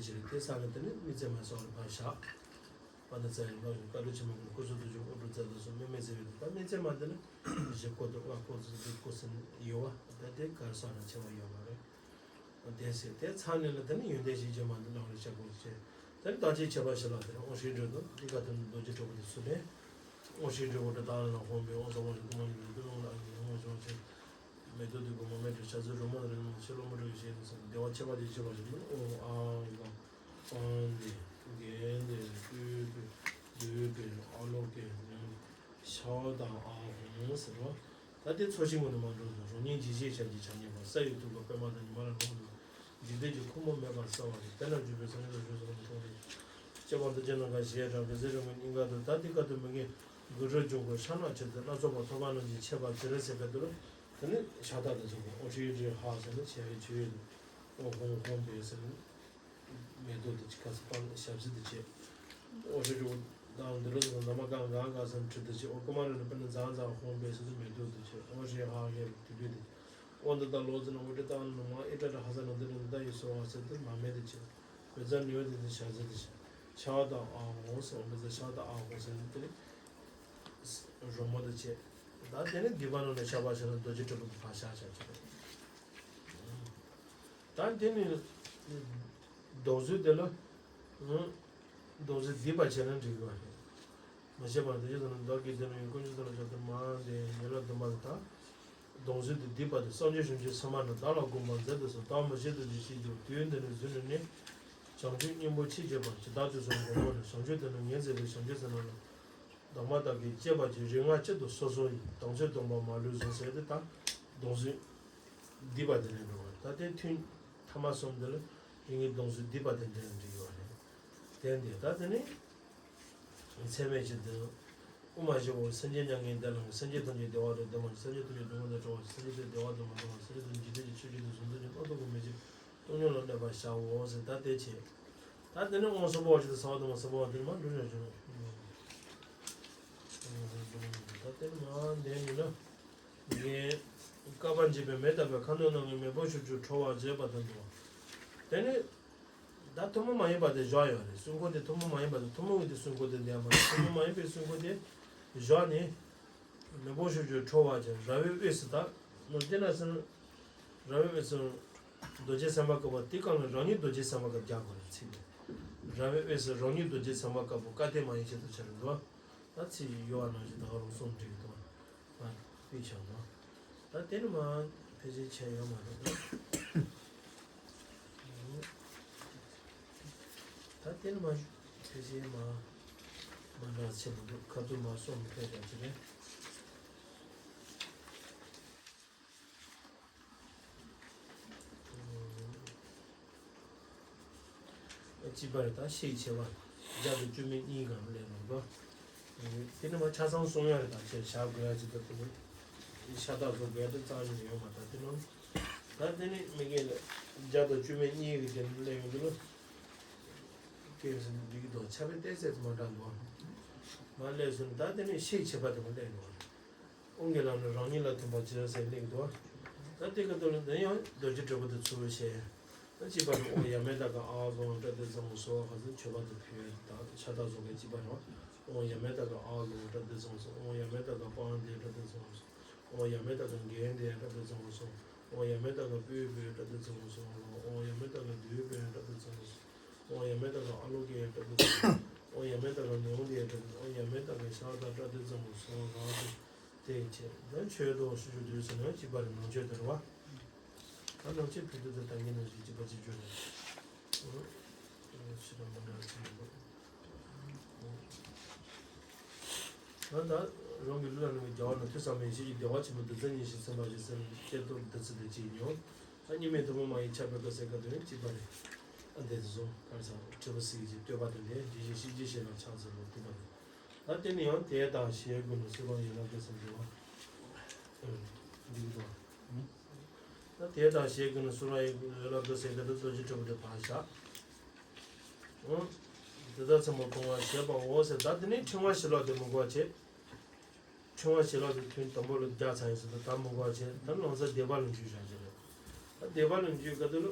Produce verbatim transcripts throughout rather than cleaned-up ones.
ཅི་རེད་དེ་ས་ག་དེ་ནི་མི་ཚེ་མ་སོགས་ལ་ཕར་བཞག་པ་ན་ཚ་ཡི་ལོ་ཞིག་བཀའ་དྲིན་ཆེན་མོ་གི་སྐུ་གསུང་ཐུགས་ཀྱི་དབུ་སྐྲ་བཙལ་དུ་སོང་མི་མི་ཚེ་བའི་དུ་ད་མི་ཚེ་མ་དེ་ནི་བཞི་སྐོར་དུ་ལྔ་སྐོར་དུ་འདི་སྐོར་ཟིན་ཡོད་བ་ད་དེ་གར་སོང་ན་ཆེ་བ་ཡོད་མ་རེད། དེ་ཟེར་དེ་ཚར་ནས་ལ་དེ་ནི་ཡོན་ཏན་ཞིག་བརྗོད་མ་འདི་ནང་ལ་བྱ་དགོས་ཅེས་དེ་ནི་བདག་ཅེས་བྱ་བ་ཞིག་ལ་དེ་ནི་དབང་ཤེས་འགྲོ་འདུག་འདི་ག་དུ་ནི་རྡོ་རྗེ་གྲོགས་པོ་དེ་སུ་ལས། དབང་ཤེས་འགྲོ་འདུག་དང་ལ་ཧོན་པའི་དབང་ས་དབང་ཞིག་ཏུ་མ་ཡིན་པའི་ཀུན་སློང་ལ་ཨ་ནི་ཧོན་བྱུང་ཆེ། མེ་ཏོག་དུས་ཀྱི་མོ་མེ་དྲི་ཆ་ཚུལ་རོལ་མོ་རིང་མོ་ཆེ་སློང་མོ་རིགས་ཞེས་དུ་སོང་བདེ་བ་ཆེ་བ་དེ་ཆེ་བ་ཞིག་མིན་ཨོ་ཨ་ཡི་ག་ཨང་དེ་རྒན་དེ་ཏུས་དུས་དུས་པའི་ཨ་ལོ་ཀེ་ནི་ཤ་བ་དང་ཨ་ཧོང་ཟེར་བ། ད་དེ་ཚོ་ཞིང་ངོ་ནས་མ་འགྲོ་ཟེར་རང་ཉིད་འཇིགས་བྱེད་ཆ་གྱི་ཆ་མཉམ་པ་ས་ཡི་ཐུབ་པ་པད་མ་དང་ཉི་མ་ལ་ལོངས་འགྲོ། འཇིག་རྟེན་གྱི་ཁོ་མོ་མེད་པར་གསལ་བ་རེད། དེ་ན་འཇུག་པའི་སངས་རྒྱས་དང་ཞུ་སོགས་མཐོང་རེད། སྐྱེ་བ་འདི་ཅན་ནམ་མཁའ་གཞལ་གྲངས་ཀྱི་ཟེར་རིང་མོ་སྙིང་ག་དུ་ད་འདི་ག་དུ་མི་ངན་དགུ་རུ་འཇུག་པའི་ཤ་ནག་ཆེ་དུ་སྣ་ཚོགས་པ་ཐོབ་པ་རྣམས་ཀྱི་ཆད་པ་དེ་རེད་ཟེར་ག་དུ་རུ་དེ་ནི་ཤ་སྟག་དུ་འཇུག་པ་ཨོ་ཁྲི་རི་ཧ་ཟེར་ནི་ཆེ་བའི་ཆུ་ཡོད་དུ་ཨོ་ཧོང་ཧོང་པའི་ཟེར་ནི་མེ་ཏོག་དུ་ཆེ་ཁ་སི་པང་ཞབས་སི་དུ་ཆེ་ཨོ་ཁྲི་རི་དང་འདི་རུ་དུ་འདམ་མ་གང་གང་གང་ཟེར་ཁྲི་དུ་ཆེ་ཨོ་ཀུ་མ་རི་ནི་པ་ནི་ཛང་ཛང་ཧོང་པའི་ཟེར་དུ་མེ་ཏོག་དུ་ཆེ་ཨོ་ཁྲི་ཧ་ཧེ་དུ་དུ་དུ་དབང་དུ་བཏང་ལོ་ཙི་ན་འོ་དེ་བཏང་ནུ་མ་ཨི་ཏྲ་ཏྲ་ཧ་ས་ན་དེ་རིང་ད་ཡི་སོ་བ་ཟེར་དེ་མ་མེད་དེ་ཆེ། བེ་ཙ་ནི་ཡོད་དེ་དེ་ཤ་ཟེར་དེ་ཤ་ཤ་བ་དང་ཨ་འོ་ཟེར་བེ་ཙ་ཤ་བ་དང་ཨ་འོ་ཟེར་དེ་དེ་རོ་མོ་དེ་ཆེ། ད་དེ་ནི་སྡིག་པ་ནང་ནས་བཤགས་པ་བྱས་ན་རྡོ་རྗེ་དྲིལ་བུ་དེ་ཕར་བཤགས་བྱ་ཆེ། ད་དེ་ནི་རྡོག་བཟོས་དེ་ལ་རྡོག་བཟོས་སྡིག་པ་བྱས་ན་འགྲིག་གི་བ་རེད། མ་བྱས་པར་དེ་ཡོད་ན་བདག་གིས་དེ་ནི་ཡིན་ཀུན་སྤྱོད་དང་ལ་ཕྱོགས་དེ་མ་དེ་ཉེ་ལ་འདུན་པ་ལ་ད། སྡོམ་བཟོད་དེ་སྡིག་པ་དེ་སངས་རྒྱས་བྱང་ཆུབ་སེམས་དཔའ་རྣམས་བདག་ལ་དགོངས་པར་མཛད་དུ་གསོལ། བདག་མི་བྱེད་དུ་འཇིགས་ཤིག་འགྱུར། དུས་འདི་ནས་བཟུང་ནས་ནི། བྱང་ཆུབ་སྙིང་པོ་མཆིས་བརྗོད་པ་ཇི་ལྟར་དུས་གསུམ་མགོན་པོ་ནི། བྱང་ཆུབ་དེ་ནི་ངས་མཛད་པའི་བྱང་ཆུབ་སེམས་ལ། བདག་མ་བདག་གིས་གཅེས་པར་གྱུར། རིགས་ལྔ་གཅིག་ཏུ་སོ་སོ་ཡི། དམ་ཚིག་སྡོམ་པ་མ་ལུས་བཟུང་། ཟེར་ཏེ་ད་སྡོམ་བཟོད་སྡིག་པ་དེ་ནས་འགྲོ་བ་ད་དེ་ཐུན་ཐ་མ་གསུམ་དེ་ལ་རིགས་ལྔའི་སྡོམ་བཟོད་སྡིག་པ་དེ་འདྲ་འགྲིག་ཡོད་རེད། དེ་འདི་ད་དེ་ནི། ཚད་མེད་ཅིག་འདོན། དབུ་མ་བཞི་པོ་སེམས་ཅན་མྱ་ངན་འདས་ལ་སེམས་ཅན་ཐམས་ཅད་བདེ་བ་དང་ལྡན་པ་སེམས་ཅན་ཐམས་ཅད་སྡུག་བསྔལ་དང་བྲལ་བ་སེམས་ཅན་ཐམས་ཅད་བདེ་བ་དང་མ་བྲལ་བ་སེམས་ཅན་ཐམས་ཅད་འཇིག་རྟེན་གྱི་ཆོས་བརྒྱད་དང་གཟུང་འཛིན་གྱི་རྣམ་རྟོག་གི་མེ་ལྕེ་སྟོང་ཉིད་ལ་གནས་པར་བྱའོ་ཟེར་ད་དེ་བྱས། ད་དེ་ནས་དབང་གསུམ་པོ་བ་ཞིག་ཏུ་ས་བ་དང་མ་ས་བ་དེ་མ་འདུ་ཞིང་ཞིང་། ད་དེ་ནས་མ་འདས་ནས་ན། ངས་བསྐལ་པ་འཇིག་པའི་མེ་ལྟ་བུའི་ཁ་འདོན་རྣམས་ཀྱི་མེ་དཔུང་ཤུགས་ཀྱིས་འཕྲོ་བར་བྱེད་པ་དང་འདུ་བ། དེ་ནས། ད་ཐུན་མོང་མ་ཡིན་པ་དེ་བཞག་ཡོད་རེད། སྲུང་འཁོར་དེ་ཐུན་མོང་མ་ཡིན་པ་དེ་ཐུན་མོང་གི་དེ་སྲུང་འཁོར་དེ་འདས་མ་རེད། ཐུན་མོང་མ་ཡིན་པའི་སྲུང་འཁོར་དེ་བཞག་ནས། མེ་དཔུང་ཤུགས་ཀྱིས་འཕྲོ་བར་བྱེད་ར་བའི་དབུས་སུ་དག་ནོར་དེ་ན་སྲུང་། ར་བའི་དབུས་སུ། རྡོ་རྗེ་སེམས་དཔའ་བཀབ་པ་དེ་གང་ལ་རང་ཉིད་རྡོ་རྗེ་སེམས་དཔའ་བཀབ་རྒྱག་དགོས་རེད་ཚིག་དེ། ར་བའི་དབུས་སུ་རང་ཉིད་རྡོ་རྗེ་སེམས་དཔའ་བཀབ་པོ་བཀའ་དེ་མ་ཡིན་ཆེད་དུ་བྱ་རུ་འདུག་ད་ཚིག་ཡོད་པ་ནང་བཞིན་ད་ག་རང་གསུངས་འགྲིག་གི་འདུག་ང་དཔེ་བཞག་ན། ད་དེ་ནི་མ་ཕལ་ཆེར་བྱས་ཡོད་མ་རེད། ད་དེ་ནི་མ་ཕལ་ཆེར་མ་མ་འདྲ་ཆེ་མི་འདུག་ཁ་ཐུག་མ་སོང་མི་ཕལ་ཆེར་ཆེ་རེད། གཅིག་པ་རེད་ད་ཤེས་བྱེད་པ། བརྒྱ་དང་བཅུ་མེད་གཉིས་གང་ལས་ལོག་པ། དེ་ནི་མ་ཆ་ཚང་གསུང་ཡ་རེད་ད་ཆེ་བཞག་དགོས་ཡ་ཅིག་ད་དེ་ནི་ཤ་སྟག་བཟོ་དགོས་ཡ་དེ་རྩ་ནས་ཡོད་མ་ད་དེ་ནོ། ད་དེ་ནི་མི་རྒན་ལ་བརྒྱ་དང་བཅུ་མེད་གཉིས་ཀྱི་དེ་ནི་གླེང་ཡོང་དུས་ལ། སྐད་སེ་འགྲིག་གི་འདུག་ཆ་བའི་ཏོག་ཙམ་མ་འདྲ་འདུག་མ་སླེབས་སོང་ད་དེ་ནི་ཤེས་བྱེད་པ་དེ་མ་སླེབས་འདུག་དབང་གི་ལམ་ནི་རང་ཉིད་ལ་ཐིམ་པར་བྱེད་ཟེར་གླེང་འདུག་ད་དེ་ག་དོན་ལ་འདི་ཡང་རྡོ་རྗེ་དྲིལ་བུ་དེ་ཚུར་བཤད། ད་གཅིག་པ་ནི་ཨོ་ཡ་མེ་ད་ག་ཨ་ཟོ་ཏྲ་དེ་ཚང་སོ་ཧ་ཟེར་མཆོད་པ་དེ་ཕུལ་ད་ཆ་ད་ཟོ་ག་གཅིག་པ་ནི་ཨོ་ཡ་མེ་ད་ག་ཨ་ཟོ་ཏྲ་དེ་ཚང་སོ་ཨོ་ཡ་མེ་ད་ག་པང་དེ་ཏྲ་དེ་ཚང་སོ་ཨོ་ཡ་མེ་ད་ག་གན་དེ་ཏྲ་དེ་ཚང་སོ་ཨོ་ཡ་མེ་ད་ག་པུས་པེ་ཏྲ་དེ་ཚང་སོ་ཨོ་ཡ་མེ་ད་ག་དུས་པེ་ཏྲ་དེ་ཚང་སོ། ཨོ་ཡ་མེ་ད་ག་ཨ་ལོ་ཀེ་ཡ་ཏྲ་དེ་ཚང་སོ། ཨོ་ཡ་མེ་ད་ག་ནེའུ་ལེ་ཡ་ཏྲ་དེ། ཨོ་ཡ་མེ་ད་ག་ཤ་ད་ཏྲ་དེ་ཚང་སོ་ར་དེ། དེ་བྱས་ད་མཆོད་དོ་ཞུ་རྒྱུ་དུས་སུ་ནི་གཅིག་པ་རེད་ནང་ཆོས་དེ་རེད་བ། ད་ནང་ཆོས་ཕུལ་དུས་དེ་ད་ངེས་ནང་བཞིན་གཅིག་པ་གཅིག་གྱུར་རེད། ཕྱི་ལ་མ་འདྲ་ཅིག་མི་འདུག་ད་ད་རང་གི་ལུས་ལ་ནི་རྒྱལ་བ་ནི་ཐོས་བསམ་མེད་ཞིག་གི་བདེ་བ་ཆེན་པོ་བདུད་རྩི་ཉིད་བཞིན་ཚིམ་པ་ཞིག་སེམས་བསྐྱེད་རྟོགས་བདུད་རྩི་དེ་གཅིག་མྱོང་། ད་གཉིས་མེད་ཐུན་མོང་མ་ཡིན་ཁྱབ་པའི་སྐབས་སེ་སྐབས་དུ་ཡང་གཅིག་པ་རེད། ཨ་འདས་སུ་སོང་ག་རེ་ཟེར་དྲི་བ་སིག་གི་ལྟོས་པ་དེ་ལས་འདི་བཞིན་གཤིན་རྗེའི་གཤེད་ལ་ཕྱག་འཚལ་ལོ་ལྟོས་པ་དེ། ད་དེ་ནི་ཡང་དེ་དང་ཞེས་དགོས་ནས་སུ་རང་ཡན་ལག་བདུད་ཟེར་འགྲོ་བ། འདི་འགྲོ་བ། ད་དེ་དང་ཞེས་དགོས་ནས་སུ་རང་ཡན་ལག་བདུད་ཟེར་འདི་ལ་རྡོ་རྗེ་དྲིལ་བུ་དེ་ཕར་བཞག་དེ་ལྟར་ཚེ་མ་གོང་བ་ཞེས་པའོ་ཟེར་ད་དེ་ནི་ཕྲེང་བ་བཞི་ལ་དེ་མི་གོ་བ་བྱེད། ཕྲེང་བ་བཞི་ལ་དེ་ཐུན་དང་པོ་ལ་བརྒྱ་ཚང་ཡིན་ཟེར་ད་ད་མི་གོ་བ་བྱེད་ད་ལོང་ས་བཟླས་པ་ལ་འཇུག་བཞག་བྱེད་རེད། ད་བཟླས་པ་ལ་འཇུག་ག་དུ་ལུ།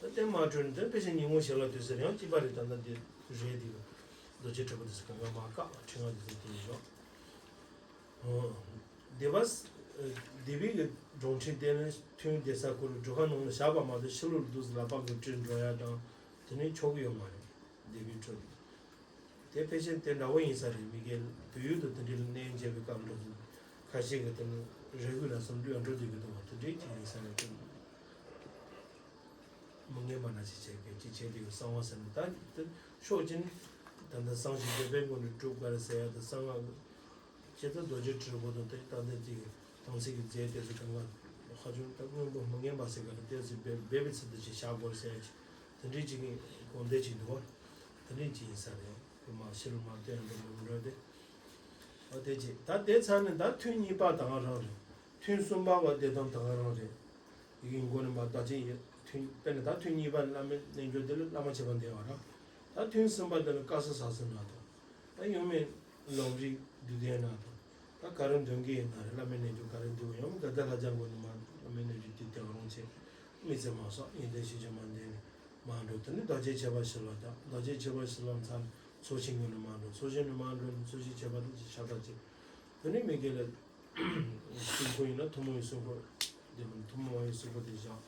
ད་དེ་མ་གྲོལ་ནས་དེ་ཕལ་ཆེར་ཉིན་གུང་ཞལ་ལག་དུས་ཚོད་ཡང་གཅིག་པ་རེད། ད་ལྟ་འདི་རེད། འདི་རྡོ་རྗེ་དྲིལ་བུ་དེ་ཚོ་གང་ག་མ་བཀག་ཕྲེང་བ་དེ་ཚོ་དེ་ཡིན་ཞོག་སྡེ་པ། སྡེ་པའི་གི་སྒྲུང་ཁྲིད་དེ་ནི་ཐུན་བསྡད་ས་ཁུལ་སྒྲུབ་ཁང་ནང་ལ་བཞག་པ་མ་གཏོགས་ཕྱི་ལོགས་ལ་འདུག་ལག་པ་གི་སྤྲོད་འགྲོ་ཡ་དང་དེ་ནི་ཆོག་གི་ཡོད་མ་རེད། སྡེ་པའི་ཁྲོད་དེ་ཕལ་ཆེར་དེ་འདྲ་བོ་ཡིན་ས་རེད། མི་སྒེར་བོད་ཡུལ་དུ་དེ་འདྲའི་གནས་མཇལ་བའི་སྐབས་འགྲོ་དུས་ཁ་ཤས་ཀྱི་དེ་ནི་རེ་སྐུལ་ར་སོང་འགྲོ་ཡ་འགྲོ་བསྡད་ཀྱི་འདུག་བ། དེ་འདྲའི་ཅིག་ཡིན་ས་རེད། དེ་མི་ངན་པ་འདྲ་ཞིག་བྱས་ཀྱི་ཅིག་བྱས་དུས་གསང་བ་ཟེར་ནས་ད་དེ་ཤོག་ཅིན་ད་ལྟ་གསང་ཞིང་སྡེ་པའི་མགོན་དུ་སྒྲུབ་དཀའ་རེད་ཟེར་ཡ་དེ་གསང་སྔགས། ཇི་ལྟར་རྡོ་རྗེ་དྲིལ་བུ་དང་དེ་ད་ལྟ་ཅིག་དམ་ཚིག་གི་རྫས་དེ་ཚོ་གང་ག་ཧ་ཅང་ད་སྔོན་པོ་མི་ངན་པ་ཟེར་ག་ལ་དེ་ཚོ་སྦས་སྦས་པའི་ཚུལ་དུ་ཅིག་བཞག་དགོས་ཟེར་ཡ་ཅིག་དེ་འདྲའི་ཅིག་གི་དགོངས་དོན་ཅིག་འདུག་བ། དེ་འདྲའི་ཅིག་ཡིན་ས་རེད། དེ་མ་ཕྱི་ལ་མ་སྟོན་འགྲོ་མི་འགྲོ་དེ། ཨ་དེ་ཅིག་ད་དེ་ཚར་ནས་ད་ཐུན་གཉིས་པ་ད་ག་རང་རེད། ཐུན་གསུམ་པ་བ་དེ་དང་ད་ག་རང་རེད། ཡི་གེ་མགོ་ནས་མ་ད་ཅིག་ཡིན་ཐུན་དཔེར་ན་ད་ཐུན་གཉིས་པ་བླ་མའི་རྣལ་འབྱོར་དེ་ལ་བླ་མ་བྱེད་པ་འདས་པ་ར། ད་ཐུན་གསུམ་པ་དེ་ལ་བཀའ་སྩལ་ཟབ་གསལ་ན་དང་། ད་ཡོང་མེད་ལམ་རིམ་བསྡུས་ལྡན་ན་དང་། ད་ག་རེ་འདོན་གྱི་ཡིན་ན་རེད། བླ་མའི་རྣལ་འབྱོར་ག་རེ་འདུལ་བ་ཡང་ག་ད་ལྷ་ལྕམ་མགོ་ནས་མ་བླ་མའི་རྣལ་འབྱོར་དེ་དེ་ག་རང་བྱེད། མི་ཚེ་མ་སོགས་ཡོན་ཏན་ཤེས་བྱ་མ་འདོན་ནས་མ་འགྲོ། དེ་ནི་བདག་བསྐྱེད་ཁྱད་པར་ཞི་ལྷག་དང་བདག་བསྐྱེད་ཁྱད་པར་ཞི་ལྷག་མཚན་ཚོགས་ཆེན་ངོས་ནས་མ་འགྲོ། ཚོགས་ཆེན་ནས་མ་འགྲོ་ནས་ཚོགས་ཆེན་ཁྱད་པར་དེ་ཅིག་ཤ་སྟག་ཅིག་དེ་ནི་མི་དགེ་ལས། སྲུང་འཁོར་ཡིན་ན་ཐུན་མོང་བའི་སྲུང་འཁོར། དེ་མིན་ཐུན་མོང་མ་ཡིན་སྲུང་འཁོར་དེ་བཞག་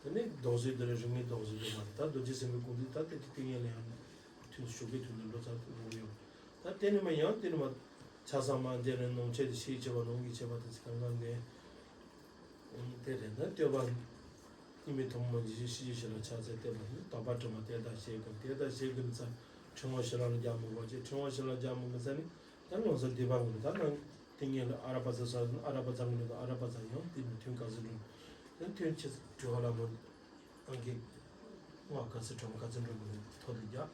དེ་ནི་ལྡོག་ཟོན་དེ་ལ་རིམ་གཉིས་ལྡོག་ཟོན་དེ་མ་རེད། ད་རྡོ་རྗེ་སེམས་དཔའི་སྐུ་མདུན་ད་དེ་དེ་ཏིང་ངེ་ལ་ཡང་ཐུན་ཞུགས་པའི་ཐུན་དུ་འགྲོ་ཚར་འགྲོ་གི་ཡོད། ད་དེ་ནི་མ་ཡང་དེ་ནི་མ་ཆ་ཚང་མ་འདི་ནི་ནང་ཆོས་དེ་ཤེས་བྱེད་པ་ནང་གི་བྱེད་པ་དེ་ཚོ་གང་གང་ངེས། དེ་རེད་ན་བསྟོད་པ། སྙིགས་མའི་ཐུན་མོང་མ་ཡིན་ཞེས་ཤེས་བྱེད་ཞི་ལྷག་ཕྱག་འཚལ་བསྟོད་པ་ནི་དག་པ་དྲི་མ་དེ་དག་བཞེས་ཀུན་དེ་དག་བཞེས་ཀུན་ཚར་ཕྲེང་བ་ཞི་ལྷག་ལ་རྒྱག་མི་དགོས་ཅེས་ཕྲེང་བ་ཞི་ལྷག་རྒྱག་མི་དགོས་ས་ནི། ད་ལོ་ཙཱ་བག་ལེབ་ད་ནང་ཏིང་ངེ་ལ་ཨ་ར་པ་ཙ་ས་ཨ་ར་པ་ཙ་ངེ་ལ་ཨ་ར་པ་ཙ་ཡང་དེ་ནི་ཐུན་ག་ཚོད་འགྲོ། ད་ཐུན་ཆེ་དྲི་བ་ལ་མོ། ཨང་ཀི། ང་ག་ཚོད་གྲོང་ག་ཚོད་འགྲོ་མི་ཐོ་དེ་རྒྱག་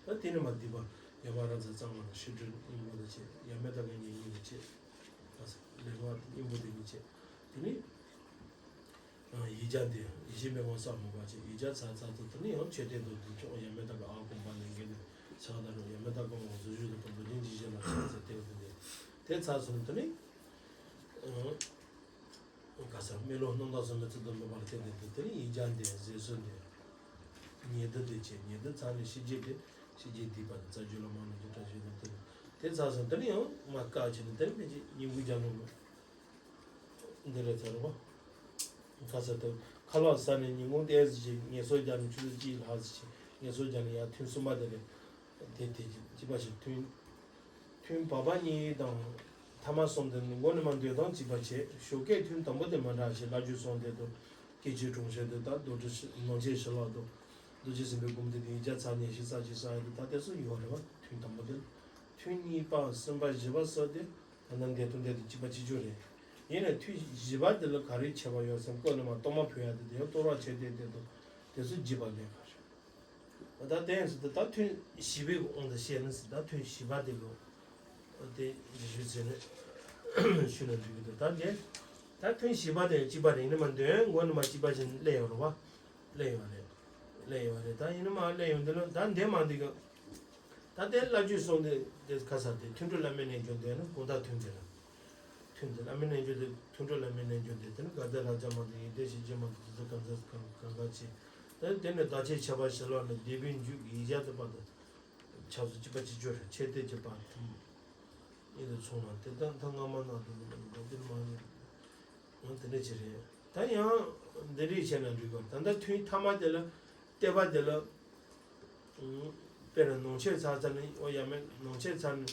ད་དེ་ནི་མ་བསྡུས་པ་ཡ་མ་ར་ཙ་གཙང་མ་ལ་ཤི་དྲི་སྙིང་པོ་དེ་ཆེ་ཡ་མེ་ད་ག་ཉེ་སྙིང་པོ་ཆེ། ལས་ངོ་སྙིང་པོ་དེ་ཉིད་ཆེ། དེ་ནི། ཡིག་བརྒྱ་འདི་ཡིད་བཞིན་པའི་དབང་བསམ་མི་ཁྱབ་ཅིང་ཡིག་བརྒྱ་ཚར་ཚར་དུ་དེ་ནི་ཡང་མཆོད་རྟེན་དུ་འདུག་ཆོག་ཡ་མེ་ད་ག་ཨ་དགོན་པ་ནས་འགན་དུ་ཕྱག་དང་ཡ་མེ་ད་ག་འོག་ཟུར་ཞུ་དུ་དང་འདུ་ལེན་ཇི་བཞིན་ལ་ཕྱག་འཚལ་བསྟོད་དེ་འདི་དེ་ཚར་སོང་དེ་ནི། ག་ས་མི་ལོ་སྣང་དག་སོང་ནས་ཚུལ་དུ་འབད་པར་བརྟེན་ཏེ་དེ་ནི་ཡིག་བརྒྱ་འདི་ཟས་གསོལ་འདི། ཉེ་དུ་དེ་བྱས་ཉེ་དུ་ཚར་ནས་ཤི་རྗེས་དེ་ཤི་རྗེས་སྡིག་པ་དེ་རྩ་རྒྱུད་ལ་མ་ནོར་གྱི་བཀྲ་ཤིས་དང་དེ་དེ་ཚར་སོང་དེ་ནི་ཡང་མ་བཀག་བྱས་ནས་དེ་ནི་ཕལ་ཆེར་སྙིང་པོའི་རྒྱ་ནོར་འདི་རེད་ཚར་བ། ཁ་ས་དེ་ཁ་ལག་ཟ་ནས་ཉིན་གུང་ཏོག་ཙམ་ཅིག་ངལ་གསོ་རྒྱག་ནས་ཆུ་ཚོད་གཅིག་ལྷག་ཙམ་ཅིག་ངལ་གསོ་རྒྱག་ནས་ཡར་ཐུན་གསུམ་པ་དེ་རེད། དེ་དེ་ཅི་པ་ཞིག་ཐུན། ཐུན་བར་པ་གཉིས་དང་ཐ་མ་གསུམ་དེ་མགོ་ནས་མར་འདོན་སྟངས་གཅིག་པ་བྱས། ཞོགས་ཀས་ཐུན་དང་པོ་དེ་མ་འདྲ་ཞིག་བླ་བརྒྱུད་གསུང་དེ་དང་སྐྱེ་མཆེད་སྲུང་བྱེད་དེ་དང་རྡོ་རྗེ་ནང་ཆེན་ཞི་ལྷག་དང་རྡོ་རྗེ་སེམས་དཔའི་སྒོམ་དེ་དང་ཡིག་བརྒྱ་ཚར་ནས་ཤི་ས་ཅིག་ས་ཡ་དེ་ད་དེ་ཚོ་ཡོད་རེད་བ། ཐུན་དང་པོ་དེ་ལ་ཐུན་གཉིས་པ་གསུམ་པ་བཞི་པ་སོགས་དེ་ད་ནང་འདོན་སྟངས་དེ་དང་གཅིག་པ་གཅིག་གྱུར་རེད། ཡིན་ནའི་ཐུན་བཞི་པ་དེ་ལ་ག་རེ་ཁྱད་པར་ཡོད་སེམས་མགོ་ནས་མར་གཏོར་མ་ཕུལ་ཡ་དེ་དང་ཡང་གཏོར་བ་བྱེད་དེ་དེ་དང་དེ་ཚོ་བགྱིས་པ་ལས་ཀ་རེད། ད་དེ་ཡིན་ཙང་ད་ཐུན་བཞི་པའི་དབང་དུ་བཤད་ན་ཟེར། ད་ཐུན་བཞི་པ་དེ་ལོ། དེ་རེ་ཞུ་ཟེར་ནས་ཞུ་ན་འགྲིག་གི་འདུག་ད་དེ་ད་ཐུན་བཞི་པ་དེ་གཅིག་པ་རེད། ནི་མ་འདོན་མགོ་ནི་མ་གཅིག་པ་བཞིན་སླེབས་ཡོང་རེད་བ། སླེབས་ཡོང་རེད། སླེབས་ཡོང་རེད། ད་ཡིན་ནི་མ་སླེབས་ཡོང་དེ་ལ་ད་འདས་མ་འདི་ག་ད་དེ་བླ་བརྒྱུད་གསུང་དེ་དེ་ཁ་ས་དེ་ཐུན་དྲུག་བླ་མའི་རྣལ་འབྱོར་འདོན་ན་དགོང་དག་ཐུན་དེ་ལ། ཐུན་དེ་བླ་མའི་རྣལ་འབྱོར་དེ་ཐུན་དྲུག་བླ་མའི་རྣལ་འབྱོར་དེ་དེ་ནི་དགའ་ལྡན་ལྷ་བརྒྱ་མ་དང་ཡོན་ཏན་ཞེས་བརྗོད་མ་དང་དེ་ཚོ་གང་ཚ་གང་གང་ག་ཆེ། དེ་དེ་ནི་བདག་བསྐྱེད་ཁྱད་པར་ཞི་ལྷག་ནི་སྡེ་པའི་མཇུག་ཡིག་བརྒྱ་དེ་བར་དུ་ཆགས་སུ་གཅིག་པ་གཅིག་གྱུར་ཆེ་སྟེ་གཅིག་པ་ཐུན་ཡིན་དུ་མཚུངས་ལ་དེ་ལྟར་མཐའ་སྔ་མ་ན་དུ་འགྲོ་དེ་མ་ཡིན། འོ་དེ་འདྲ་ཅིག་རེད། ད་ཡང་འདི་འདྲ་བྱས་ན་འགྲིག་གོ་ད་ལྟ་ཐུན་ཐ་མ་དེ་ལ་བསྟོད་པ་དེ་ལ། དཔེར་ན་ནང་ཆོས་ཚར་ཚར་ནས་ཨོ་ཡ་མེད་ནང་ཆོས་ཚར་ནས་